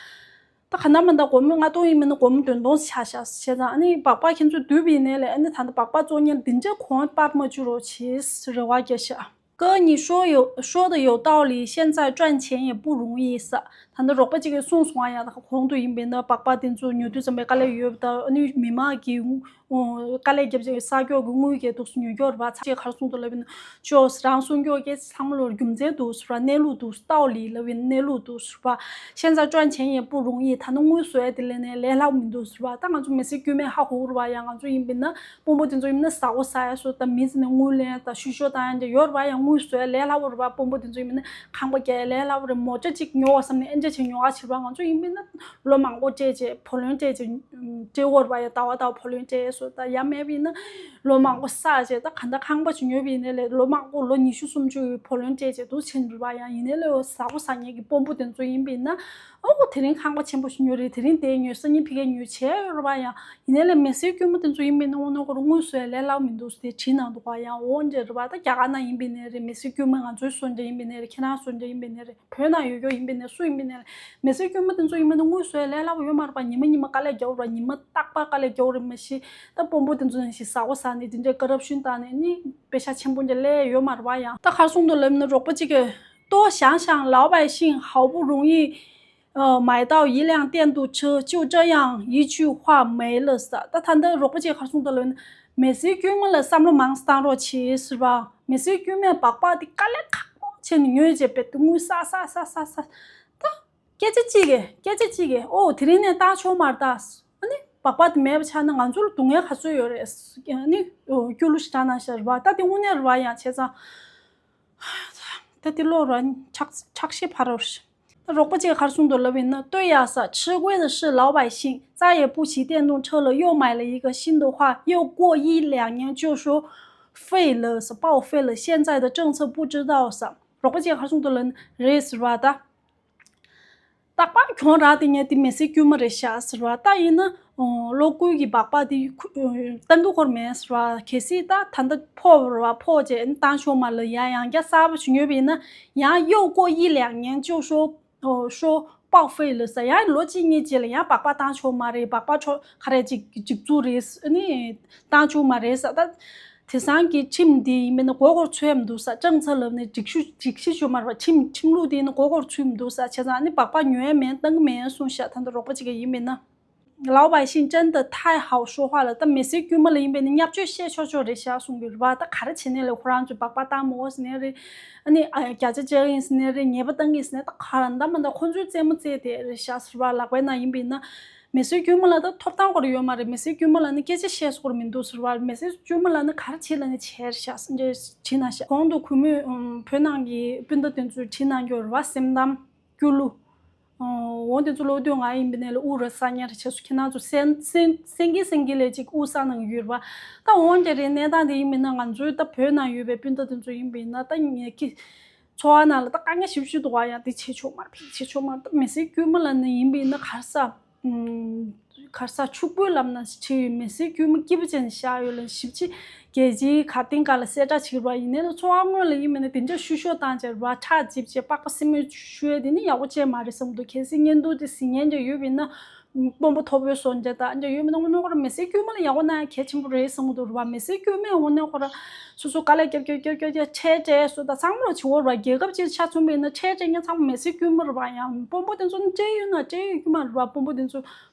ད་ག་ན་མ་ད་སྒོར་མོ་ལྔ་སྟོང་ཡིན་པས་ན་སྒོར་མོ་བདུན་སྟོང་ཆགས་ཤག་བྱས་ཙང་། ཨ་ནི་སྦག་སྦག་ཁྱེད་ཚོས་བསྡུས་པ་ཡིན་ནའི་ལས། ཨ་ནི་ད་ལྟ་སྦག་སྦག་བཙོང་མཁན་འདི་འདྲ་གོང་འཕར་མ་བཅུག་རོགས་བྱེད་ཟེར་རེ་བ་རྒྱག་ཤག 哥，你说有说的有道理，现在赚钱也不容易 ཟེར། ད་ལྟ་རོགས་པ་གཅིག་གིས་གསུངས་སོང་ཨ། ཡང་ད་གོང་དུ་ཡིན་པས་ན་སྦག་སྦག་དེ་ཚོ་ཉོ་དུས་ཙམ་པའི་དཀའ་ལས་ཡོད་པ་དང་། ཨ་ནི་མི་མང་གི་ཨོ་དཀའ་ལས་བརྒྱབ་བྱས་ས་སྐྱོག་གི་དངུལ་གྱི་དུས་སུ་ཉོ་རྒྱུ་རེད་པ། ཚ་ཅེས་ག་རེ་གསུངས་འདུག་ལབ་ཡིན་ན། ཅོ་རང་སྲུང་སྐྱོབ་ཀྱི་ཚང་མ་ལོར་རྒྱུ་མཚན་འདུག་ཟེར་བ། གནས་ལུགས་འདུག 道理 ལབ་ཡིན། གནས་ལུགས་འདུག་ཟེར་བ། 现在赚钱也不容易། ད་ནི་དངུལ་བཟོ་ཡ་དེ་ལས་ནས་ལས་སླ་པོ་མི་འདུག་ཟེར་བ། ད་ང་ཚོ་མི་སེར་དཀྱུས་མས་ཧ་གོ་གི་རེད་པ། ཡང་ང་ཚོ་ཡིན་པས་ན་དཔོན་པོ་དེ་ཚོ་ཡིན་ན་ཟ་འོ་ཟ་ཡ་སོགས་དང་མི་ཚེ་ནས་དངུལ་ལེན་དང་བཤུ་གཞོག་བཏང་ཡ་འདྲ་ཡོད་རེད་པ། ཡང་དངུལ་བཟོ་ཡ་ལས་སླ་པོ་རེད་པ། དཔོན་པོ་དེ་ཚོ་ཡིན་པས་ན་ཁང་པ་རྒྱག་ཡ་ལས་སླ་པོ་རེད། མོ་ཊ་གཅིག་ཉོ་བ་བསམ་ནས་ཨེ་འདྲ་བྱས་ཉོ་ག་བྱེད་པ། ང་ཚོ་ཡིན་པས་ན་ལོ་མང་པོ་སྤྲད་བྱས་བུ་ལོན་སྤྲད་བྱས་སྤྲད་འོ་རེད་པ། ཡང་ཟླ་བ་ཟླ་བ་བུ་ལོན་སྤྲད་ཡ་སོགས་དང་། ཡང་མེད་པ་ཡིན་ན་ལོ་མང་པོ་བསགས་བྱས། ད་ག་འདྲ་ཁང་པ་ཞིག་ཉོས་པ་ཡིན་ནའི་ལས་ལོ་མང་པོ་ལོ་ཉི་ཤུ་སུམ་ཅུ་བུ་ལོན་སྤྲད་བྱས་འདུག་ཕྱིན་རེད་པ། ཡང་ཡིན་ནའི་ལས་ཟ་འོ་ཟ་མཁན་གྱི་དཔོན་པོ་དེ་ཚོ་ཡིན་པས་ན། ཨོ་དེ་རིང་ཁང་པ་ཆེན་པོ་ཞིག་ཉོས་རེད། དེ་རིང་དེ་ཉོས། སང་ཉིན་ཕ་གི་ཉོས་བྱས་ཡོད་རེད་པ། ཡང་ཡིན་ནའི་ལས་མི་སེར་དཀྱུས་མ་དེ་ཚོ་ཡིན་པས་ན་ཨོ་ནོ་ཁོ་རང་དངུལ་བཟོ་ཡ་ལས་སླ་པོ་མི་འདུག་ཟེར་དེ་བྲིས་གནང་འདུག་ག་ཡང་འོ་འདྲ་རེད་པ། ད་རྒྱ་གར་ནང་ཡིན་པ་ཡིན་ནའི་རེད། མི་སེར་དཀྱུས་མ་ང་ཚོའི་བཟོ་འདྲ་ཡིན་པ་ཡིན་ནའི་རེད། ཁྱེད་རང་བཟོ་འདྲ་ཡིན་པ་ཡིན་ནའི་རེད། བོད་ནང་ཡོད་རྒྱུ་ཡིན་པ་ཡིན་ནའི་སུ་ཡིན་པ་ཡིན་ནའི་རེད། མི་སེར་དཀྱུས་མ་དེ་ཚོ་ཡིན་པ་ཡིན་ན་དངུལ་བཟོ་ཡ་ལས་སླ་པོ་ཡོད་མ་རེད་པ། ཉི་མ་ཉི་མ་དཀའ་ལས་རྒྱག་དགོས་རེད་པ། ཉི་མ་རྟག་པར་དཀའ་ལས་རྒྱག་དགོས་རེད། མ་གཞི་ད་དཔོན་པོ་དེ་ཚོ་ནང་བཞིན་ཟ་འོ་ཟ་ནས་དེ་འདྲའི་ཀོ་རབ་ཤོན་བཏང་ནས་ནི་པེ་ཤ་ཆེན་པོ་འདྲ་ལས་ཡོད་མ་རེད་པ། ཡང་ད་ག་རེ་གསུངས་འདུག་ལབ་ན། རོགས་པ་གཅིག་གིས། 多想想老百姓好不容易 呃，买到一辆电动车，就这样一句话没了 ཟེར། ད་ད་ལྟ་རོགས་པ་གཅིག་ག་རེ་གསུངས་འདུག་ལབ་ན། མི་སེར་དཀྱུས་མ་ལ་བསམ་བློ་མང་ཙམ་བཏང་རོགས་བྱེད་ཟེར་བ། མི་སེར་དཀྱུས་མས་སྦག་སྦག་དེ་དཀའ་ལས་ཁག་པོ་བྱས་ནས་ཉོས་བྱས་རྦད་དེ་དངུལ་བསགས་བསགས་བསགས་བསགས་བསགས། ད་སྐད་ཆ་གཅིག་གིས་སྐད་ཆ་གཅིག་གིས་ཨོ་དེ་རིང་ནས་བཏང་ཆོག་མ་རེད་ད། ཨ་ནི་སྦག་སྦག་དེ་མེད་པ་ཆགས་ན་ང་ཚོ་ལ་སྡུག་བསྔལ་ག་ཚོད་ཡོད་རེད། ཨ་ནི་ཨོ་སྐྱོ་གླུ་ཞིག་བྲིས་གནང་ཤག་རེད་པ། ད་དེ་དངོས་གནས་རེད་པ། ཡང་བྱས་ཙང་ད་དེ་ཀློག་ར་ཁྲག་ཁྲག་ཤེད་འཕར་རོ། རོགས་པ་གཅིག་ག་རེ་གསུངས་འདུག་ལབ་ཡིན་ན། 对呀 ཟེར། 吃亏的是老百姓，再也不骑电动车了，又买了一个新的话，又过一两年就说废了，是报废了，现在的政策不知道 ཟེར། རོགས་པ་གཅིག་ག་རེ་གསུངས་འདུག་ལབ་ན། རེད་ཟེར་བ་ད། རྟག་པར་གྱོང་རག་བསྡད་མཁན་དེ་མི་སེར་དཀྱུས་མ་རེད་ཤག་ཟེར་བ། ད་ཡིན་ན་ཨོ་གློག་སྐུད་ཀྱི་སྦག་སྦག་དེ་ཁུ་ཨོ་བཏང་གི་ཡོད་མེད་ཟེར་བ། གལ་སྲིད་ད་ད་ལྟ་ཕོག་རེད་པ། ཕོག་བྱས་བཏང་ཆོག་མ་རེད་ལབ། ཡང་ཡང་བསྐྱར་གསར་པ་ཞིག་ཉོས་པ་ཡིན་ན། 然后又过一两年就说 ཨོ་说报废了 ཟེར། ཡང་ལོ་གཅིག་གཉིས་རྗེས་ལ་ཡང་སྦག་སྦག་བཏང་ཆོག་མ་རེད། སྦག་སྦག་ཆོག་ག་རེ་ཅིག་སྒྲིག་འཛུགས་རེད། ཨ་ནི་བཏང་ཆོག་མ་རེད་ཟེར། ད་དེང་སང་གི་ཁྲིམས་འདི་ཡིན་མིན་ན་མགོ་སྐོར་ཚོད་མི་འདུག་ཟེར། 政策 ལབ་ནས་སྒྲིག་གཞི་སྒྲིག་གཞི་ཞུ་མ་རེད་པ། ཁྲིམས་ཁྲིམས་ལུགས་འདི་ནི་མགོ་སྐོར་ཚུད་མི་འདུག་ཟེར། བྱས་ཙང་ཨ་ནི་སྦག་སྦག་ཉོ་ཡ་མེད་བཏང་གི་མེད་གསུངས་ཤག་ད་ལྟ་རོགས་པ་གཅིག་གིས་ཡིན་མིན་ན། 老百姓真的太好说话了། ད་མི་སེར་དཀྱུས་མ་ལ་ཡིན་པས་ནི་བརྙས་བཅོས་བཤད་ཆོག་ཆོག་རེད་ཤག་གསུང་གི་རེད་པ། ད་ག་རེ་བྱས་ནའི་ལས་ཁོ་རང་ཚོས་སྦག་སྦག་བཏང་མི་འོས་ཟེར་ནའི་རེད། ཨ་ནི་ཨ་བརྒྱ་ཆ་བཅག་ཡིན་ཟེར་ནའི་རེད། ཉེས་པ་བཏང་གི་ཡིན་ཟེར་ནའི། ད་ག་རེ་འདྲ་མི་འདྲ་ཁོ་ཚོའི་རྩེད་མོ་རྩེས་བསྡད་རེད་ཤག་ཟེར་བ། ལག་པའི་ནང་ཡིན་པས་ན། མི་སེར་དཀྱུས་མ་ལ་ད་ཐོབ་ཐང་སྐོར་ཡོད་མ་རེད། མི་སེར་དཀྱུས་མ་ལ་ནི་སྐད་ཆ་བཤད་སྐོར་མི་འདུག་ཟེར་བ། མི་སེར་དཀྱུས་མ་ལ་ནི་ག་རེ་བྱེད་ལ་ནི་བྱས་ཤག་ཟེར་ནས་དྲིས་ན་ཤག་གོང་དུ་གུས་མོས་ཨམ་བོད་ནང་གི་སྤུན་ཟླ་དེ་ཚོས་དྲིས་གནང་གི་ཡོད་རེད་བ། སེམས་གཏམ་སྐྱོ་གླུ། འོ་དེ་ཚོ་ཀློག་དུས་ང་ཡིན་པ་ནས་ལ་དབུགས་ར་ས་ཉར་བྱས་སོང་། ཁྱེད་རང་ཚོ་སེང་སེང་སེང་གེ་སེང་གེ་ལས་ཅིག་དབུགས་ས་ནང་ཡོད་རེད་བ། ད་འོན་ཀྱང་རེད། གནས་སྟངས་དེ་ཡིན་པ་ན་ང་ཚོའི་ད་བོད་ནང་ཡོད་པའི་སྤུན་ཟླ་དེ་ཚོ་ཡིན་པ་ཡིན་ན་ད་ངས་ཀྱི་འཚོ་བ་ནང་ལ་ད་དཀའ་ངལ་ཞེ་པོ་ཅིག་འདུག་བ། ཡང་དེ་བྱེད་ཆོག་མ་རེད། ཕ་གི་བྱེད་ཆོག་མ་རེད། ད་མི་སེར་དཀྱུས་མ་ལ་ནི་ཡིན་པ་ཡིན་ན་ག་རེ་ཟ། ཨུམ། ག་རེ་ཟ། ཕྱུག་པོའི་ལམ་ན་ཁྲིད་ཡོད། མི་སེར་དཀྱུས་མ་སྐྱིད་པོ་ཅན་བཞག་ཡོད་ལ། ཞིབ་ཕྱི་རྒྱལ་སྤྱིའི་ག་སྟེང་ག་ལ་གསལ་བསྒྲགས་བྱེད་ར་ཡིན་ནའི་ལ་འཚོ་བ་དངོས་ལ་ཡིན་མིན་ན་དེ་འདྲ་བཤུ་གཞོག་བཏང་བྱས་ར་ཁྲག་འཇིབ་བྱས་པགས་པ་སེན་མོ་བཤུ་ཡས་དེ་ནི་ཡག་པོ་བྱས་མ་རེད་བསམ་གྱི་འདུག་གལ་སྲིད་བརྙན་ཐུང་དེ་གཟིགས་མཁན་ཅིག་ཡོད་པ་ཡིན་ན། དཔོན་པོ་མཐོ་པོའི་བཟོ་འདྲ་དང་འདྲ་ཡོད་མིན་ན་དངོས་གནས་ཁོ་རང་མི་སེར་དཀྱུས་མ་ལ་ཡག་པོ་གནང་ཡ་གལ་ཆེན་པོ་རེད་བསམ་གྱི་འདུག་ར་བ། མི་སེར་དཀྱུས་མས་དངོས་གནས་ཁོ་རང་སོ་སོ་དཀའ་ལས་རྒྱབ་རྒྱབ་རྒྱབ་རྒྱབ་རྒྱབ་ཁྲལ་སྤྲད་སོ་ད་ཚང་མ་ལ་བྱེད་འོ་ར་བ། རྒྱལ་ཁབ་ཅིག་ཆ་མཚོན་པ་ཡིན་ན་ཁྲལ་སྤྲད་མཁན་ཚང་མ་མི་སེར་དཀྱུས་མ་རེད་བ། ཡང་དཔོན་པོ་དེ་ཚོ་ནི་སྤྲད་ཡོད་ན་སྤྲད་ཡོད་དཀྱུས་མ་རེད་བ། དཔོན་པོ་དེ་ཚོ།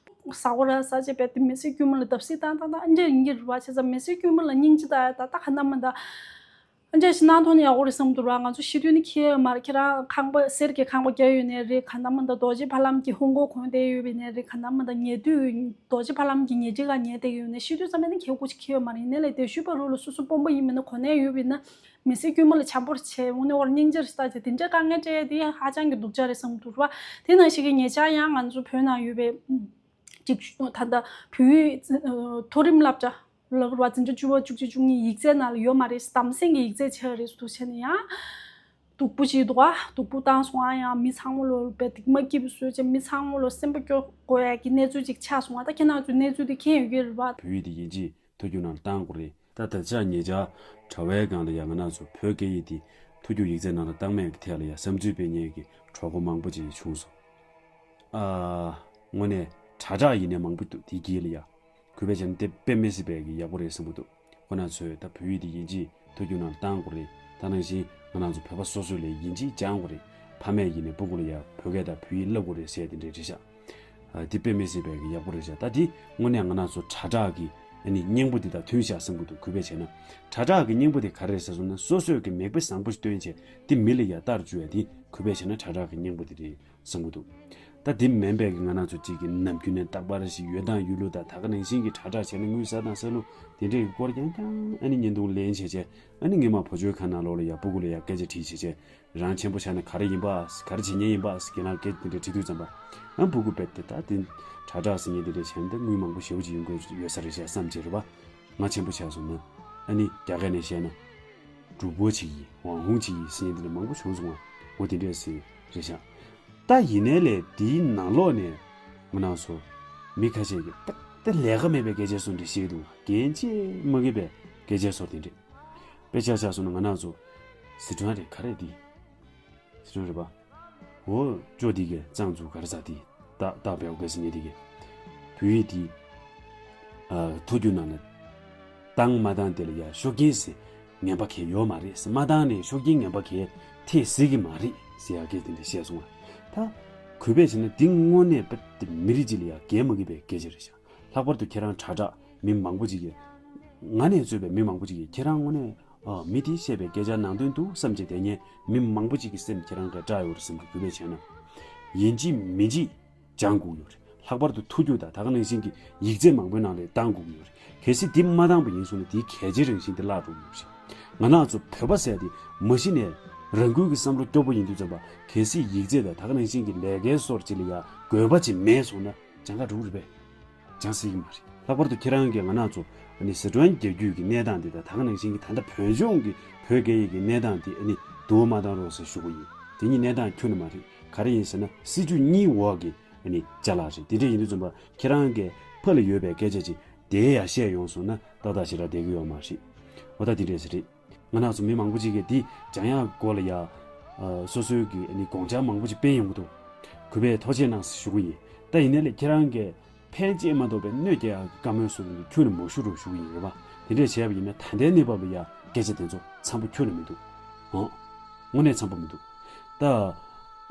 ཟ་གོ་ར་ཟ་བྱས་པས་དེ་མི་སེར་དཀྱུས་མ་ལ་བརྡབ་གསིག་བཏང་བཏང་བཏང་ཨ་འདྲ་ཡིན་གྱི་རེད་བ། བྱས་ཙང་མི་སེར་དཀྱུས་མ་ལ་སྙིང་རྗེ་ད་ད་ད་ག་འདྲ་མི་འདྲ། ཨ་འདྲ་ཞིག་གནང་ཐུབ་ན་ཡག་པོ་རེད་བསམ་གྱི་འདུག་ར། ང་ཚོ་སྤྱི་འཐུས་ནི་འཁྱེར་ཡོད་མ་རེད། ཁྱེད་རང་ཁང་པ་གསེར་གྱི་ཁང་པ་བརྒྱབ་ཡོད་ནའི་རེད། ག་འདྲ་མི་འདྲ་རྡོ་རྗེ་ཕ་ལམ་གྱི་ཧུང་གོ་གོན་བསྡད་ཡོད་པ་ཡིན་ནའི་རེད། ག་འདྲ་མི་འདྲ་ཉལ་དུས་རྡོ་རྗེ་ཕ་ལམ་གྱི་ཉལ་ཁྲི་སྒང་ཉལ་བསྡད་ཡོད་ནའི་སྤྱི་འཐུས་ཚང་མས་ནི་འཁྱེར་དགོས་ཅིག་འཁྱེར་ཡོད་མ་རེད། ཡིན་ནའི་ལས་དེ་ཤུལ་པ་རུ་ལ་སོ་སོ་དཔོན་པོ་ཡིན་མིན་ན་གོ་གནས་ཡོད་པ་ཡིན་ན་མི་སེར་དཀྱུས་མ་ལ་བྱམས་པོར་བྱས་འོ་ནས་འོར་སྙིང་རྗེར་ལྟ་བྱས་དེ་འདྲའི་དཀའ་ངལ་སྤྲད་ཡ་དེ་ཧ་ཅང་གི་སྡུག་ཅག་རེད་བསམ་གྱི་འདུག་ར། དེ་ནང་བཞིན་གྱི་ཉེ་ཆར་ཡང་ང་ཚོ་བོད་ནང་ཡོད་པའི། ཅིག་ད་ལྟ་བོད་ཡིག་མཐོ་རིམ་སློབ་གྲྭ་ལབ་ར་བ་འཛིན་གྲྭ་བཅུ་པ་བཅུ་གཅིག་བཅུ་གཉིས་ཡིག་ཚད་ནང་ལ་ཡོད་མ་རེད། གདམ་གསེས་ཀྱི་ཡིག་ཚད་ཆགས་རེད་འདུག་བྱས་ནས་ཡང་སྡུག་པོ་ཅིག་འདུག་ཨ། སྡུག་པོ་བཏང་སོང་ཨ། ཡང་མི་ཚང་མ་ལོ་བའི་སྡིག་མ་སྐྱིད་པོ་བཟོས་བྱས་མི་ཚང་མ་ལོ་སེམས་པ་སྐྱོ་དགོས་ཡ་གི་གནས་ཚུལ་ཅིག་ཆགས་སོང་ཨ། ད་ཁྱེད་རང་ཚོས་གནས་ཚུལ་དེ་མཁྱེན་ཡོད་ཀྱི་རེད་བ། བོད་ཡིག་དེ་ཡིན་གཅིག་ཐོ་རྒྱུགས་ནང་བཏང་དགོས་རེད། ད་ད་ཆ་ཉེ་ཆར་དྲ་བའི་སྒང་ལ་ཡང་ང་རང་ཚོ་བོད་སྐད་ཡིག་འདི་ཐོ་རྒྱུགས་ཡིག་ཚད་ནང་ལ་བཏང་མེད་ཀྱི་ཐད་ལ་ཡང་བསམ་ཚུལ་སྤེལ་མཁན་གྱི་གྲོགས་པོ་མང་པོ་ཅིག་བྱུང་སོང་། ཨ། དངོས་གནས་དྲ་གྲགས་ཡིན་ནའི་མང་པོ་འདུག་དེའི་དཀྱིལ་ལ་ཡང་གུས་པས་བྱས་ན་དེ་དཔེ་མི་སྲིད་པའི་གི་ཡག་པོ་རེད་བསམ་གྱི་འདུག་ཁོ་ན་ཚོས་ད་བོད་ཡིག་འདི་ཡིན་གཅིག་ཐོ་རྒྱུགས་ནང་བཏང་དགོས་རེད། ད་ནང་བཞིན་ང་རང་ཚོ་བོད་པ་སོ་སོ་ལ་ཡིན་གཅིག་སྦྱང་དགོས་རེད། ཕ་མས་ཡིན་ནའི་སྤུ་གུ་ལ་ཡང་བོད་སྐད་དང་བོད་ཡིག་བསླབ་དགོས་རེད་ཟེར་དེ་འདྲས་རེད་ཤག་ཨ། འདི་དཔེ་མི་སྲིད་པའི་གི་ཡག་པོ་རེད་ཤག་ད་འདི་དངོས་གནས་ང་རང་ཚོ་དྲ་གྲགས་ཀྱི་ཨ་ནི་སྙིང་པོ་འདི་དང་མཐུན་ཤག་བསམ་གྱི་འདུག་གུས་པས་བྱས་ན་དྲ་གྲགས་ཀྱི་སྙིང་པོ་དེ་ག་རེ་རེད་ཟེར་སོང་ན་སོ་སོས་ཀྱི་མིག་དཔེ་བཟང་པོ་ཞིག་སྟོན་བྱས་འདི་མི་ལ་ཡང་ལྟར་བཅུག་ཡ་འདི་གུས་པས་བྱས་ན་དྲ་གྲགས་ཀྱི་སྙིང་པོ་འདི་རེད་བསམ་གྱི་འདུག་ད་འདི་མིན་པའི་གི་ང་རང་ཚོ་གཅིག་གི་ནམ་རྒྱུན་ནས་རྟག་པར་ཞིག་ཡོད་དང་ཡོད་ལུགས་དང་ད་ག་ནང་བཞིན་གྱི་དྲ་གྲགས་བྱས་ན་དངུལ་ཟ་དང་ཟ་ལུགས་དེ་འདྲའི་གི་སྐོར་རྐྱང་རྐྱང་ཨ་ནི་བརྙན་ཐུང་ལེན་བྱས་བྱས་ཨ་ནི་སྔོན་མ་བུ་བཅོལ་ཁང་ནང་ལོགས་ལ་ཡང་སྤུ་གུ་ལ་ཡང་སྐད་ཆ་དྲིས་བྱས་བྱས། རང་ཆེན་པོ་ཆགས་ན་ག་རེ་ཡིན་པ། ག་རེ་བྱེད་མཁན་ཡིན་པ། རྒན་ལགས་སྐད་དེ་འདྲ་དྲི་དུས་ཙམ་པ། ཨ་སྤུ་གུ་དཔེ་དེ་ད་དེ་དྲ་གྲགས་ཟེར་མཁན་དེ་འདྲ་བྱས་ན་ད་དངུལ་མང་པོ་ཞེ་པོ་ཅིག་ཡོང་གི་ཡོད་ས་རེད་ཤག་བསམ་བྱས་རེད་པ། ང་ཆེན་པོ་ཆགས་སོང་ན་ཨ་ནི་རྒྱ་སྐད་ནས་བཤད་ན་གྲུ་པོ་ཅིག་ཡིན་ཝང་ཧུང་ཅིག་ཡིན་ཟེར་མཁན་དེ་འདྲ་མང་པོ་བྱུང་སོང་ང་། འོ་དེ་འདྲས་ཟེར་རེད་ཤག་ད་ཡིན་ནའི་ལས་དེའི་ནང་ལོགས་ནས་ང་རང་ཚོ་མི་ཁ་ཤས་ཀྱིས་ད་ད་ལས་ཀ་མེད་པའི་སྐད་ཆ་བཟོ་འདྲ་བཤད་འདུག་རྒན་བྱས་མ་གི་པའི་སྐད་ཆ་བཟོ་དེ་འདྲས། དཔེ་ཆ་ཆ་སོང་ན་ང་རང་ཚོ་སི་ཁྲོན་རེད་ག་རེ་དེ། སི་ཁྲོན་རེད་པ། འོ་ཅོ་དེ་གས་གཙང་ཚུ་ག་རེ་ཟ་དེ་ཏག་ཏག་བེའུ་གས་ཟེར་ཉེ་དེ་གས། བོད་ཡིག་དེ་ཨ་ཐུག་རྒྱུ་ནང་ལ་བཏང་མ་བཏང་དེ་ལ་ཡ་ཤུགས་རྐྱེན་ཟེར་ངན་པ་གས་ཡོད་མ་རེད་ཟེར། མ་བཏང་ནས་ཤུགས་རྐྱེན་ངན་པ་གས་ཐེབས་སྲིད་ཀྱི་མ་རེད་ཟེར་ཡ་གས་དེ་འདྲ་བཤད་སོང་བ། ད་གུས་པས་བྱས་ན་དེ་དངོས་གནས་པ་དེ་མི་རིགས་གཅིག་ལ་ཡ་འགན་མ་འཁྱེར་པའི་སྐད་ཆ་རེད་ཤག་ལྷག་པར་དུ་ཁྱེད་རང་དྲ་གྲགས་མི་མང་པོ་ཅིག་གིས་ང་ནས་གཙོས་པའི་མི་མང་པོ་ཅིག་གིས་ཁྱེད་རང་དངོས་གནས་ཨ་མི་དེས་བཤད་པའི་སྐད་ཆ་ནང་དོན་འདུག་བསམ་བྱས་དེ་ཉན་མི་མང་པོ་ཅིག་གི་སེམས་ཁྱེད་རང་གིས་བཀྲག་ཡོད་རེད་བསམ་གི། གུས་པས་བྱས་ན་ཡིན་གཅིག་མིན་གཅིག་སྦྱང་དགོས་ཡོད་རེད། ལྷག་པར་དུ་ཐུགས་རྒྱུད་དང་ད་ག་ནང་བཞིན་གྱི་ཡིག་ཚད་མང་པོའི་ནང་ལ་བཏང་དགོས་ཀྱི་ཡོད་རེད། གལ་སྲིད་འདི་མ་བཏང་པ་ཡིན་སོང་ན་དེའི་གལ་ཆེའི་རང་བཞིན་དེ་བརླག་འགྲོ་གི་ཡོད་རེད། ང་རང་ཚོ་བོད་པ་ཟེར་དེ་མ་གཞི་ནས་རང་འགུལ་གྱི་བསམ་བློ་སྐྱོ་པོ་ཡིན་དུས་ཙམ་པ་གལ་སྲིད་ཡིག་ཚད་དང་ད་ག་ནང་བཞིན་གྱི་ལས་ཀའི་སོར་གཅིག་ལ་ཡ་དགོས་པ་ཅིག་མེད་སོང་ན་སྦྱང་ག་འགྲོ་གི་རེད་པས། སྦྱང་སྲིད་ཀྱི་མ་རེད། ལྷག་པར་དུ་ཁྱེད་རང་གིས་ང་རང་ཚོ་ཨ་ནི་སི་ཁྲོན་རྒྱལ་རྒྱུད་ཀྱི་གནས་སྟངས་འདི་དང་ད་ག་ནང་བཞིན་གྱི་ད་ལྟ་བོད་ལྗོངས་ཀྱི་བོད་སྐད་ཡིག་གི་གནས་སྟངས་འདི་ཨ་ནི་སྡུག་མ་བཏང་རོགས་ཟེར་ཞུ་གི་ཡིན། དེ་གཉིས་གནས་སྟངས་ཁྱོན་ནས་མ་རེད། ག་རེ་ཡིན་ཟེར་ན་སྲིད་ཇུས་གཉིས་འོག་གི་ཨ་ནི་ཅ་ལག་རེད། དེ་འདྲ་ཡིན་དུས་ཙམ་པ་ཁྱེད་རང་གི་ཕ་ལ་ཡོད་པའི་སྐད་ཆ་ཅིག་དེ་ཡ་བཤད་ཡོང་སོང་ན་ཏག་ཏག་ཞེ་དྲག་བསྡད་ཀྱི་ཡོད་མ་རེད། འོ་ད་དེ་འདྲས་རེད། ང་རང་ཚོ་མི་མང་པོ་ཅིག་གིས་འདི་སྦྱང་ཡག་སྐོར་ལ་ཡ། ཨ་སོ་སོའི་གི་ཨ་ནི་དགོངས་འཆར་མང་པོ་ཅིག་སྤེལ་ཡོང་གི་འདུག་གུས་པས་ཐུགས་རྗེ་གནང་ཞུ་གི་ཡིན། ད་ཡིན་ནའི་ལས་ཁྱེད་རང་གིས་ཕན་ཅི་མ་གཏོགས་པའི་གནོད་སྐྱེལ་ཡག་གི་བཀའ་མོལ་སོགས་ཀྱི་ཁྱོན་ནས་མ་ཞུ་རོགས་ཞུ་གི་ཡིན་རེད་པ། དེ་འདྲས་བྱས་པ་ཡིན་ན་ད་ལྟའི་གནས་བབ་ལ་ཡ་སྐད་ཆ་དེ་ཚོ་འཚམ་པོ་ཁྱོན་ནས་མི་འདུག་ཨང་། དངོས་གནས་འཚམ་པོ་མི་འདུག་ད་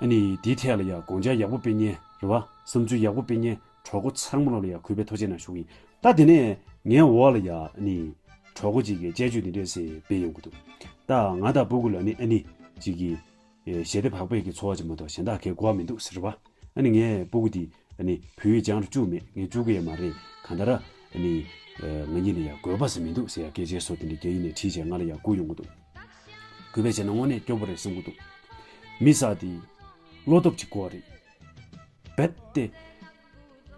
ཨ་ནི་དེའི་ཐད་ལ་ཡ་དགོངས་འཆར་ཡག་པོ་སྤེལ་མཁན་རེད་པ། བསམ་ཚུལ་ཡག་པོ་སྤེལ་མཁན་གྲོགས་པོ་ཚང་མ་ལ་ཡ་གུས་པས་ཐུགས་རྗེ་གནང་ཞུ་གི་ཡིན། ད་དེ་ནས་ངའི་འོག་ལ་ཡ་ཨ་ནི་གྲོགས་པོ་ཅིག་གིས་དཔྱད་བརྗོད་འདི་འདྲས་ཟེར་སྤེལ་ཡོང་གི་འདུག་ད་ང་དང་སྤུ་གུ་ལ་ནི་ཨ་ནི་ཅིག་གིས་ཞི་བདེ་བག་ཕེབས་ཀྱི་འཚོ་བ་ཅིག་མ་གཏོགས་གཞན་དག་གའི་གོ་བ་མི་འདུག་ཟེར་བ། ཨ་ནི་ངས་སྤུ་གུ་འདི་ ཨ་ནི་བོད་ཡིག་སྦྱང་རུ་བཅུག་མེད། ངས་བཅུག་གི་ཡོད་མ་རེད། གང་ལྟར་ཨ་ནི་ཨ་ང་གཉིས་ལ་ཡང་དགོས་པ་ཟེར་མི་འདུག་ཟེར་ཡ་སྐད་ཆ་སོགས་དེ་འདྲའི་རྒྱ་ཡིག་ནས་བྲིས་བྱས་ང་ལ་ཡང་བསྐུར་ཡོང་གི་འདུག་གུས་པས་བྱས་ན་དངོས་གནས་སྐྱོ་པོ་རེད་གསུང་གི་འདུག་མི་ཟེར་དེ་བློ་སྟོབས་ཀྱི་སྐོར་རེད། རྦད་དེ།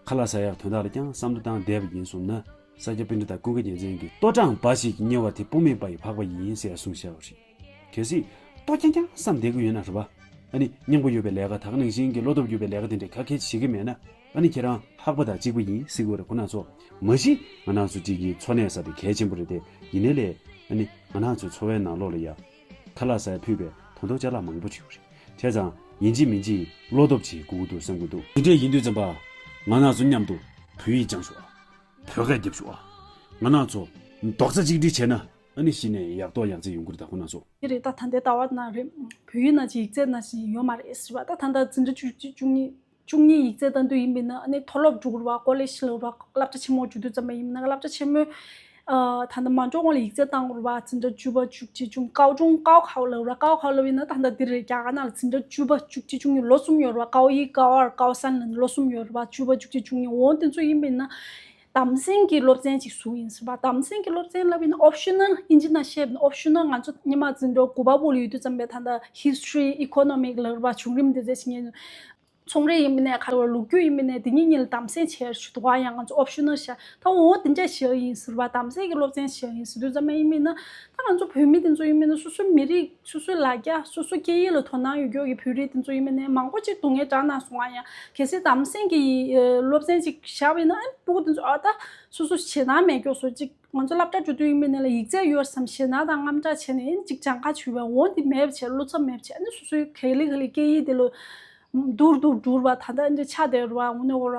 ཁ་ལག་ཟ་ཡག་དོན་དག་ལ་ཀྱང་བསམ་བློ་བཏང་བསྡད་པ་ཡིན་སོང་ན། ས་སྐྱ་པཎྜི་ཏ་ཀུན་དགའ་རྒྱལ་མཚན་གྱིས་ལྟོ་གྲང་འབའ་ཞིག་གིས་བསྙལ་བ་དེ་སྤུ་མེད་པ་ཡི་འཕགས་པ་ཡིན་ཟེར་གསུངས་བཞག་པ་རེད། གལ་སྲིད་ལྟོ་རྐྱང་རྐྱང་བསམ་བསྡད་ཀྱི་ཡོད་ན་རེད་པ། ཨ་ནི་སྙིང་པོ་ཡོད་པའི་ལས་ཀ་ད་ག་ནང་བཞིན་གྱི་བློ་སྟོབས་ཡོད་པའི་ལས་ཀ་དེ་འདྲའི་ཁ་ཁད་བྱེད་ཀྱི་མེད་ན། ཨ་ནི་ཁྱེད་རང་འཕགས་པ་དང་གཅིག་པ་ཡིན་ཟེར་གྱི་ཡོད་རེད། ཁོ་ན་ཚོ་མ་གཞི་ང་རང་ཚོ་གཅིག་གི་འཚོ་གནས་ས་དེ་གལ་ཆེན་པོ་རེད་དེ། ཡིན་ནའི་ལས་ཨ་ནི་ང་རང་ཚོའི་འཚོ་བའི་ནང་ལོགས་ལ་ཡ། ཁ་ལག་ཟ་ཡ་ཕུད་པའི་དོན་དོ་ཅ་ལག་མང་པོ་བྱུང་རེད། བྱས་ཙང་ཡིན་གཅིག་མིན་གཅིག་བློ་སྟོབས་ཅིག་དགོས་ཀྱི་འདུག་བསམ་གྱི་འདུག་དེ་འདྲས་ཡིན་དུས་ཙམ་པ། ང་རང་ཚོ་མཉམ་དུ་བོད་ཡིག་སྦྱངས་ཤོག་ཨ། བོད་སྐད་རྒྱབ་ཤོག་ཨ། ང་རང་ཚོ་རྡོག་རྩ་གཅིག་སྒྲིལ་བྱས་ན་ཨ་ནི་གཞི་ནས་ཡག་ཐོག་ཡག་བརྩེགས་ཡོང་གི་རེད། ད་ཁོ་ན་ཚོ། དེ་རེད། ད་ད་ལྟའི་ཟླ་བ་ནང་རེད། བོད་ཡིག་ནང་བཞིན་ཡིག་ཚད་ནང་བཞིན་ཡོད་མ་རེད་ཟེར་བ། ད་ད་ལྟ་འཛིན་གྲྭ་བཅུ་གཅིག་བཅུ་གཉིས། བཅུ་གཉིས་ཡིག་ཚད་བཏང་དུས་ཡིན་པས་ན་ཨ་ནི་མཐོ་སློབ་འགྲོ་དགོས་རེད་པ། ཀོ་ལེཇ་ལབ་རེད་པ། སློབ་གྲྭ་ཆེན་མོ་འགྲོ་དུས་ཙམ་པ་ཡིན་ན་སློབ་གྲྭ་ཆེན་མོའི་ཨ་ད་ལྟ་མ་འགྲོ་སྔོན་ལ་ཡིག་ཚད་བཏང་དགོས་རེད་པ། འཛིན་གྲྭ་བཅུ་པ་བཅུ་གཅིག་བཅུ་གཉིས། ཀའོ་ཀྲུང་ཀའོ་ཁའོ་ལབ་རེད་པ། ཀའོ་ཁའོ་ལབ་ཡིན་ན་ད་ག་ནང་འདིར་རྒྱ་གར་ནང་ལ་འཛིན་གྲྭ་བཅུ་པ་བཅུ་གཅིག་བཅུ་གཉིས་ལོ་གསུམ་ཡོད་རེད་པ། ཀའོ་ཡི་ཀའོ་ཨར་ཀའོ་སན་ལབ་ལོ་གསུམ་ཡོད་རེད་པ། བཅུ་པ་བཅུ་གཅིག་བཅུ་གཉིས། འོ་དེ་ཚོ་ཡིན་པས་ན། དམ་སེང་གི་སློབ་ཚན་ཅིག་བཟོས་ཡིན་ཟེར་བ། དམ་སེང་གི་སློབ་ཚན་ལབ་ཡིན་ན་ཨོབ་ཤི་ནལ། ཨིན་ཇི་ནང་བཤད་པ་ཡིན་ན་ཨོབ་ཤི་ནལ། ང་ཚོ་སྔོན་མ་འཛིན་གྲྭ་དགུ་པ་བར་ལ་ཡོད་དུས་ཙམ་པའི་ད་ལྟ་ཧིས་ཊོ་རི། ཨི་ཀོ་ནོ་མིག་ལབ་རེད་པ། བྱུང་རིམ་དེ་ཚོ་ཞིག་ངས། ཚོང་རའི་ཡིན་པ་ནས་ག་རེ་བ། ལོ་རྒྱུས་ཡིན་པ་ནས་དེ་གཉིས་གཉིས་ལ་དམ་སེང་བྱས་ཞུ་འདུག་ག་ཡང་ང་ཚོ་ཨོབ་ཤི་ནལ་བཞག་ད་འོ་དེ་འདྲ་བཞག་ཡིན་ཟེར་བ། དམ་སེང་གི་སློབ་ཚན་བཞག་ཡིན་ཟེར་དུས་ཙམ་པ་ཡིན་པ་ཡིན་ན། ད་ང་ཚོ་བོད་མི་དེ་ཚོ་ཡིན་པ་ཡིན་ན་སོ་སོའི་མི་རིགས། སོ་སོའི་ལ་རྒྱ། སོ་སོའི་སྐད་ཡིག་ལ་དོ་སྣང་ཡོད་མཁན་གྱི་བོད་རིགས་དེ་ཚོ་ཡིན་པ་ནས་མང་པོ་ཅིག་སྡུག་བསྔལ་དྲག་གནང་སོང་ང་། ཡང་གལ་སྲིད་དམ་སེང་གི་ཨ་སློབ་ཚན་ཅིག་བཞག་པ་ཡིན་ན་ཨ་ནི་སྤུ་གུ་དེ་ཚོ་ཨ་ད་སོ་སོ་ཞེད་སྣང་མེད་མཁན་བཟོ་ཅིག་ང་ཚོ་སློབ་གྲྭ་འགྲོ་དུས་ཡིན་པ་ནས་ལ་ཡིག་ཚད་ཡོད་བསམ་ཞེད་སྣང་དང་དངངས་སྐྲག་བྱས་ནས་ཨ་ནི་ཅིག་སྦྱང་ག་བྱུས་པ། འོ་འདི་མེད་པ་བྱས། བློ་འཚབ་མེད་པ་བྱས། ཨ་ནི་སོ་སོའི་ག་ལེ་ག་ལེ་སྐད་ཡིག་དེ་ལ་འདུར་འདུར་འདུར་བ། ད་ལྟ་འདི་ཆགས་བསྡད་རེད་པ། དངོས་གནས་འོ་ར།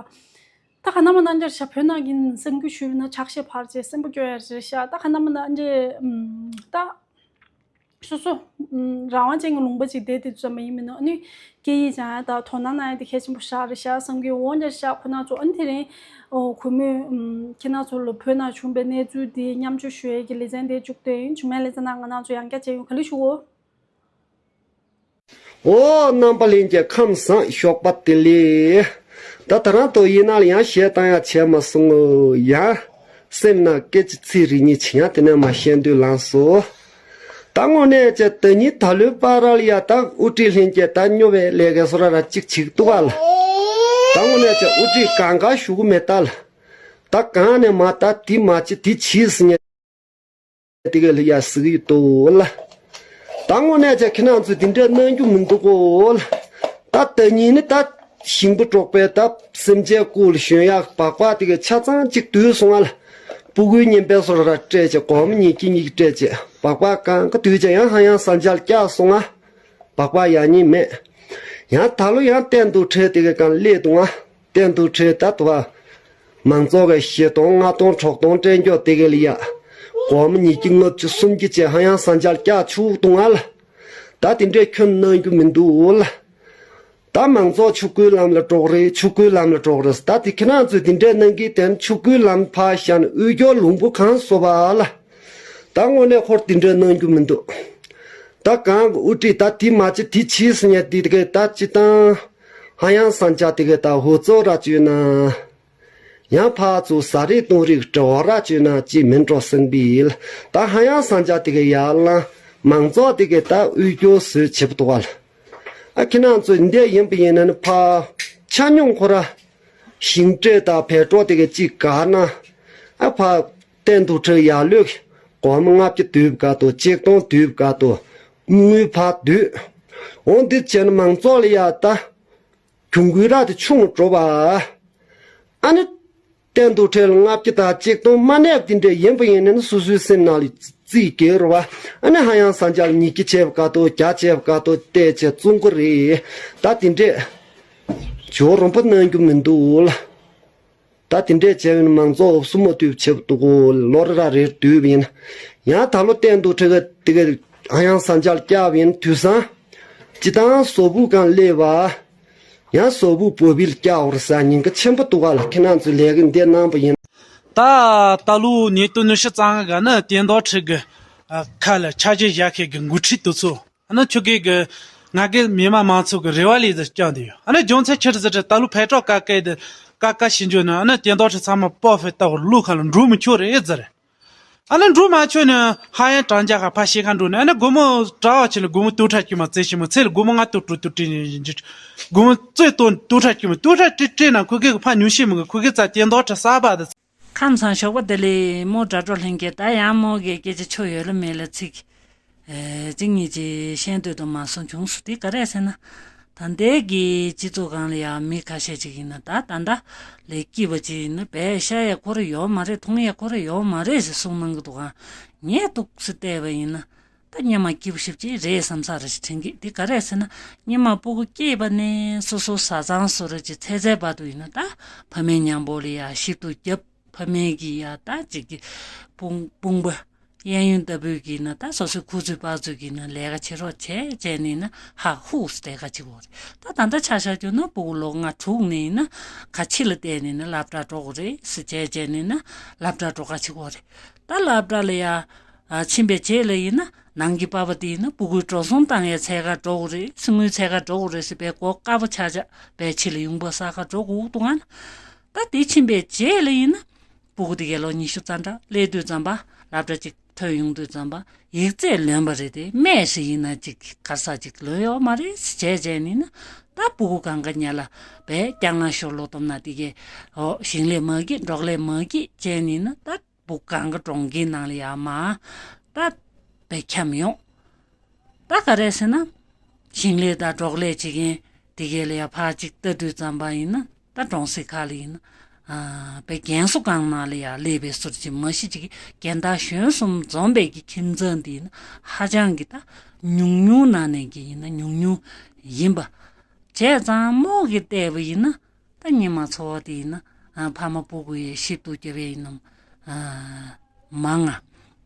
ད་ག་ནང་མ་ནང་འདྲ་ཤག་བོད་ནང་གི་གསར་འགྱུར་ཞུས་ན་ཆགས་ཞེན་འཕར་བྱས་སེམས་པ་སྐྱོ་ཡ་རེད་ཤག་ད་ག་ནང་མ་ནང་འདྲ་ད། སོ་སོ། ཨུམ། རང་དབང་ཅན་གྱི་ལུང་པ་ཅིག་བསྡད་དེ་ཙམ་མ་ཡིན་མིན་ནོ། ཨ་ནི་སྐད་ཡིག་སྦྱང་ཡ་དང་དོ་སྣང་གནང་ཡ་དེ་གལ་ཆེན་པོ་ཞིག་རེད་ཤག་བསམ་གྱི་འོང་། འདྲ་ཤག་ཁོ་ན་ཚོ་ཨ་ནི་དེ་རིང་ཨོ་གུས་མོས། ཨུམ། ཁྱེད་རང་ཚོ་ལ་བོད་ནང་བྱུང་བའི་གནས་ཚུལ་དེ་མཉམ་སྤྱོད་ཞུ་ཡས་ཀྱི་ལེ་ཚན་དེ་བཅུག་བསྡད་ཡིན། ཇུ་མའི་ལེ་ཚན་ནང་ང་རང་ཚོ་ཡང་བསྐྱར་མཇལ་ཡོང་། ག་ལེ་ཞུ་འོ། ཨོ། རྣམ་པ་ལྷན་རྒྱས་ཁམས་བཟང་། ཞོགས་པ་བདེ་ལེགས། ད་ད་རང་དོ་ཡིན་ན་ལ་ཡང་གཞས་བཏང་ཡ་བྱས་མ་སོང་ངོ་། ཡང་སེམས་ནང་སྐད་ཅིག་ཚིག་རེ་གཉིས་བྱས་ཡང་དེ་ནས་མ་བཤད་འདོད་ལངས་སོ། ད་དངོས་གནས་བྱས་ད་ཉིན་ད་ལོའི་བར་ལ་ཡ་ད་དབུ་ཁྲིད་ལྷན་རྒྱས་ད་སྨྱོ་བའི་ལས་ཀ་བཟོ་འདྲ་ར་ཅིག་བྱེད་ཀྱི་འདུག་ག་ལ། ད་དངོས་གནས་བྱས་དབུ་ཁྲིད་གང་ག་ཞུ་གི་མེད་ད་ལ། ད་གང་ནས་མ་ད་དེ་མ་བྱེད་དེ་བྱེད་ཟེར་ནས། དེ་ག་ལ་ཡ་ཟིག་ཡོད་དོ་ལ། ད་དངོས་གནས་བྱས་ཁྱེད་རང་ཚོས་དེ་འདྲ་གནང་རྒྱུ་མི་འདུག་གོ་ལ། ད་ད་ཉིན་ནི་ད་ཞིང་པ་གྲོགས་པོའི་ད་སེམས་ཅན་སྐུ་ལ་ཞོན་ཡག་སྦག་སྦག་དེ་ག་ཆ་ཚང་གཅིག་བསྡུས་སོང་ང་ལ། སྤུ་གུའི་ཉིན་པའི་སོ་ར་སྤྲད་བྱས་སྒོར་མོ་ཉིས་ཀྱི་གཉིས་སྤྲད་བྱས་སྦག་སྦག་གང་ག་བསྡུས་བྱས་ཡང་ཧ་ཡང་ས་འཇལ་བཀྱག་སོང་ང་། སྦག་སྦག་ཡག་ཉེས་མེད། ཡང་ད་ལོ་ཡང་བསྟན་འདུག་ཁྲལ་དེ་ག་གང་སླེབས་འདུག་ང་། བསྟན་འདུག་ཁྲལ་ད་དུ་བ། མང་ཚོགས་ཀྱི་བཞི་སྟོང་ལྔ་སྟོང་དྲུག་སྟོང་སྤྲད་མགྱོགས་དེ་ག་ལ་ཡ། སྒོར་མོ་ཉིས་ཀྱི་ལྔ་བཅུ་སུམ་ཅུ་བྱས་ཧ་ཡང་ས་འཇལ་བཀྱག་ཆུག་འདུག་ང་ལ། ད་དེ་འདྲས་ཁྱོན་གནང་རྒྱུ་མི་འདུག་ལ། ད་མང་ཚོགས་ཕྱུག་པོའི་ལམ་ལ་འགྲོ་གི་རེད། ཕྱུག་པོའི་ལམ་ལ་འགྲོ་གི་རེད། ད་དེ་ཁྱེད་རང་ཚོས་དེ་འདྲས་གནང་གི་དེ་ཕྱུག་པོའི་ལམ་ཕར་བཞག་ནས་དབུལ་སྐྱོར་ལུང་པ་གང་བཟོ་བ་ལ། ད་དངོས་གནས་ཁོར་དེ་འདྲས་གནང་རྒྱུ་མི་འདུག་ད་གང་གི་དབུ་ཁྲིད་ད་དེ་མ་བྱེད་དེ་བྱེད་ཟེར་ཉན་དེ་དེ་གས་ད་ཅི་དང་། ཧ་ཡང་ས་འཇལ་དེ་གས་ད་ཧུ་ཙོ་ར་བཅོས་ན། ཡང་ཕར་ཚུར་ཟ་རིགས་བཏུང་རིགས་འབྲེལ་བ་ར་བཅོས་ན་ཅི་མིན་འགྲོ་སེང་བིལ། ད་ཧ་ཡང་ས་འཇལ་དེ་གས་ཡར་ལངས། མང་ཚོགས་དེ་གས་ད་དབུལ་སྐྱོར་བཟོས་བྱེད་པ་འདུག་བ་ལ། ཨ་ཁྱེད་རང་ཚོ་འདི་ཡིན་པ་ཡིན་ན་ནི་ཕར་ཆ་སྙོམས་ཁོ་ར་ཞིང་སྤྲད་དང་བལ་གྲོ་དེ་གས་ཅིག་ག་ན། ཨ་ཕར་བསྟན་འདུག་ཁྲལ་ཡར་ལོས་སྒོར་མོ་ལྔ་བརྒྱ་བསྡུས་ག་དུ་གཅིག་སྟོང་བསྡུས་ག་དུ་དངུལ་ཕར་བསྡུས། འོ་འདི་བྱས་ན་མང་ཚོགས་ལ་ཡ་ད། གྱོང་གུན་རག་དེ་ཆུང་འགྲོ་བ། ཨ་ནི། བསྟན་འདུག་ཁྲལ་ལྔ་བརྒྱ་དང་གཅིག་སྟོང་མ་གནས་པ་དེ་འདྲས་ཡིན་པ་ཡིན་ན་ནི་སོ་སོའི་སེམས་ནང་ལ་རྩིས་རྒྱག་རུ་བ། ཨ་ནི་ཧ་ཡང་ས་འཇལ་ཉིས་ཀྱི་བྱས་པ་ག་དོ་བརྒྱ་བྱས་པ་ག་དོ་བལྟས་བྱས་བཙོང་གི་རེད། ད་དེ་འདྲས། ཇོ་རོམ་པ་གནང་རྒྱུ་མི་འདུག་ལ། ད་དེ་འདྲས་བྱས་པ་ཡིན་ན་མང་ཚོགས་འུབ་སུ་མ་བཏུབ་བྱེད་འདུག་གོ། ལོ་རེ་ར་རེར་བསྡུས་པ་ཡིན་ན། ཡང་ད་ལོ་བསྟན་འདུག་ཁྲལ་ག་དེ་ག་ཧ་ཡང་ས་འཇལ་བཀྱག་པ་ཡིན་དུས་སང་། སྤྱི་བཏང་བཟོ་བུ་གང་སླེབས་པ། ཡང་བཟོ་བོ་བོད་བིལ་སྐྱ་འོར་ས་ཉིན་ག་ཆེན་པོ་འདུག་ག་ལ། ཁྱེད་རང་ཚོས་ལས་ཀ་འདི་གནང་པ་ཡིན། ད་ད་ལོ་ཉིས་སྟོང་ཉི་ཤུ་རྩ་ལྔ་ག་ནི་བསྟན་འདུག་ཁྲལ་གི་ཁ་ལ་ཆ་རྒྱུས་བཞག་མཁན་གི་འགོ་ཁྲིད་དེ་ཚོ་ཨ་ནི་ཁྱོད་གི་གི་ ང་གི་མི་མང་མང་ཚོགས་ཀྱི་རེ་བ་ལས་ཟེར་བསྐྱངས་དེ་ཡོད། ཨ་ནི་རྒྱུ་མཚན་ཆི་རེད་ཟེར་ད་ལོ་ཕེ་ཏྲོག་ཀ་ཀའི་དེ་ཀ་ཀ་ཤི་འཇོག་ན་ཨ་ནི་དེ་འདོག་ཁྲི་ཚང་མ་པོ་ཕེ་ཏོག་ལུག་ཁ་ལ་འགྲོ་མི་ཆོག་རེད་ཟེར། ཨ་ནི་འགྲོ་མ་ཆོག་ནི་ཧ་ཡང་གྲང་རྒྱ་ཁ་ཕ་ཤི་ཁ་འགྲོ་ནི་ཨ་ནི་སྒོར་མོ་གྲྭ་བ་ཆེ་ལ་སྒོར་མོ་དུག་ཁྲ་ཁྱི་མ་རྩེ་ཤི་མ་ཚེ་ལ་སྒོར་མོ་ང་དུག་དྲུག་དུག་དྲི་ནི་ཡིན་གྱི། སྒོར་མོ་རྩེ་དོན་དུག་ཁྲ་ཁྱི་མ་དུག་ཁྲ་དྲི་དྲི་ན་ཁོ་གི་ཕ་ཉུང་ཤི་མི་གི་ཁོ་གི་རྩ་དེ་འདོག་ཁྲི་ས་བ་དེ། ཁམས་སངས་ཞོགས་པ་བདེ་ལེགས། རྨོ་དགྲ་གྲོགས་ལྷན་རྒྱས། ད་ཡང་རྨོ་གི་སྐད་ཆ་ཆོ་ཡོད་ལ་མེད་ལ་ཚིག་ཨེ་གཅིག་གཉིས་ཅིག་བཤད་འདོད་དུ་མ་སོང་བྱུང་སོང་། དེ་ག་རེ་ཟེར་ན། ད་ལྟའི་གི་སྤྱི་ཚོགས་སྒང་ལ་ཡང་མི་ཁ་ཤས་ཅིག་ཡིན་ན་ད་ད་ལྟ་ལས་སྐྱིད་པ་ཅིག་ཡིན་ན་བས་ཤ་ཡ་ཁོ་ར་ཡོད་མ་རེད། འཐུང་ཡ་ཁོ་ར་ཡོད་མ་རེད་ཟེར་གསུང་གནང་གི་འདུག་ག་ངས་འདུག་སེ་བལྟས་པ་ཡིན་ན་ད་སྔོན་མ་སྐྱིད་པོ་ཞེ་པོ་ཅིག་རེད་བསམ་ས་ར་ཞིག་དྲན་གི། དེ་ག་རེ་ཟེར་ན་སྔོན་མ་སྤུ་གུ་སྐྱེས་པ་ནས་སོ་སོ་བཟའ་ཚང་སོ་ར་ཅིག་ཚེ་ཚད་བར་དུ་ཡིན་ན་ད་ཕ་མའི་མཉམ་པོ་ལ་ཡ་ཞིབ་ཏུ་རྒྱབ། ཕ་མའི་གི་ཡ་ད་ཅིག་གི་དཔུང་དཔུང་པ་གཡས་གཡོན་ལྟ་བུའི་གི་ན་ད་སོ་སོའི་ཁུ་ཚུར་པག་ཚུར་གི་ན་ལས་ཀ་བྱེད་རོགས་བྱས་བྱས་ནས་ན་ཧ་ཧུ་ཟེར་ལས་ཀ་བྱེད་དགོས་རེད། ད་ད་ལྟ་ཆ་བཞག་རྒྱུ་ན་སྤུ་གུ་ལོ་ལྔ་དྲུག་ནས་ཡིན་ན་ཁ་ཕྱི་ལ་བལྟས་ནས་ན་སློབ་གྲྭ་འགྲོ་དགོས་རེད་ཟེར་བྱས་བྱས་ནས་ན་སློབ་གྲྭ་འགྲོ་ག་བྱེད་དགོས་རེད། ད་སློབ་གྲྭ་ལ་ཡ་ཨ་ཕྱིན་པའི་རྗེས་ལ་ཡིན་ན་ནང་གི་པ་ཕ་དེ་ཡིན་ན་སྤུ་གུའི་འགྲོ་སོང་བཏང་ཡ་འཚོལ་ག་འགྲོ་དགོས་རེད། སེམས་ངོའི་འཚོལ་ག་འགྲོ་དགོས་རེད་ཟེར་བའི་གོ་དཀའ་པོ་ཆགས་ཆགས་བའི་ཕྱི་ལ་ཡོང་འབབ་བསགས་ག་འགྲོ་དགོས་འདུག་ང་ན། ད་དེ་ཕྱིན་པའི་རྗེས་ལ་ཡིན་ན། སྤུ་གུ་དེ་གའི་ལོ་ཉི་ཤུ་རྩ་འདྲ་སླེབས་དུས་ཙམ་པ་སློབ་གྲྭ་གཅིག་ཐོན་ཡོང་དུས་ཙམ་པ་ཡིག་ཚད་ལོན་པ་རེད་དེ་སྨྲས་ཤིག་ཡིན་ན་གཅིག་ག་ས་གཅིག་ལོན་ཡོད་མ་རེད་ཟེར་བྱས་བྱས་ནི་ན། ད་སྤུ་གུ་གང་ག་ཉལ་ལ་བས་རྐྱང་ལ་ཤོར་ལོ་སྟོབས་ན་དེ་གའི་ཨོ་ཞིང་ལས་མ་སྐྱིད་འབྲོག་ལས་མ་སྐྱིད་བྱས་ནི་ན་ད་སྤུ་གུ་གང་ག་གྲོང་ཁྱེར་ནང་ལ་ཡ་མ་ད་བས་འཁྱམས་ཡོང་། ད་ག་རེ་ཟེར་ན། ཞིང་ལས་དང་འབྲོག་ལས་བྱེད་མཁན་དེ་གའི་ལ་ཡ་ཕར་གཅིག་ལྟ་དུས་ཙམ་པ་ཡིན་ན་ད་གྲོང་གསེབ་ཁག་ལ་ཡིན་ན། ཨ་པའི་རྒན་གསོ་ཁང་ནང་ལ་ཡ་སླེབས་པའི་ཟུར་གྱི་མ་གཞི་གཅིག་གི་རྒན་བདག་གཞོན་གསུམ་འཛོམས་པའི་གི་ཁྱིམ་ཚང་འདི་ཡིན་ན་ཧ་ཅང་གི་ད་ཉུང་ཉུང་ནང་ནས་གི་ཡིན་ན་ཉུང་ཉུང་ཡིན་པ། བྱས་ཙང་རྨོ་གི་བལྟས་པ་ཡིན་ན། ད་སྔོན་མ་འཚོ་བ་དེ་ཡིན་ན་ཨ་ཕ་མ་སྤུ་གུ་ཡི་ཞིབ་ཏུ་རྒྱབ་ཡས་ཡིན་ནམ། ཨ་མང་ང་།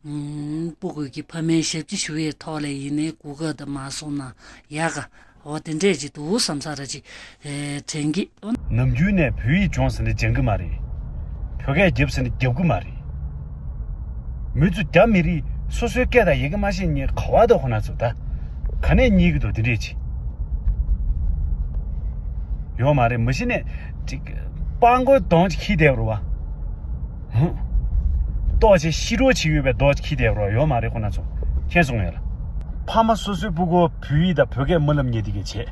ཨུམ་སྤུ་གུ་གི་ཕ་མའི་ཞབས་ཕྱི་ཞུ་ཡས་ཐོག་ལས་ཡིན་ནའི་གོ་སྐབས་དང་མ་སོང་ན་ཡག་ག་འོ་དེ་འདྲས་ཅིག་འདུག་བསམ་ས་ར་ཅིག་ཨེ་དྲན་གི། ནམ་རྒྱུན་ནས་བོད་ཡིག་སྦྱོང་ཟེར་ནས་སྦྱང་གི་མ་རེད། བོད་སྐད་རྒྱབ་ཟེར་ནས་རྒྱབ་གི་མ་རེད། མི་ཚོ་རྒྱ་མི་རིགས་སོ་སོའི་སྐད་དང་ཡི་གེ་མ་ཤེས་མཁན་ག་བ་དང་ཁོ་ན་ཚོ་ད་ག་ནས་རྙེད་ཀྱི་འདུག་དེ་འདྲས་ཅིག་ཡོད་མ་རེད། མ་གཞི་ནས་ཅིག་སྤང་མགོའི་གདོང་ཅིག་འཁྱེར་བསྡད་པ་རེད་བ། ཧུམ། ལྟོགས་བྱེད་ཤི་འགྲོ་བྱེད་ཡོད་པའི་མདོག་ཅིག་འཁྱེར་བསྡད་པ་རེད་བ། ཡོད་མ་རེད་ཁོ་ན་ཚོ། མཁྱེན་སོང་ངས་ལ། ཕ་མ་སོ་སོའི་སྤུ་གུ་བོད་ཡིག་དང་བོད་སྐད་མ་ལབ་མཁན་དེ་གས་བྱས།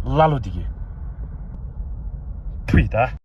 ཀླ་ཀློ་དེ་གས། ཕུ་ཡི་ད།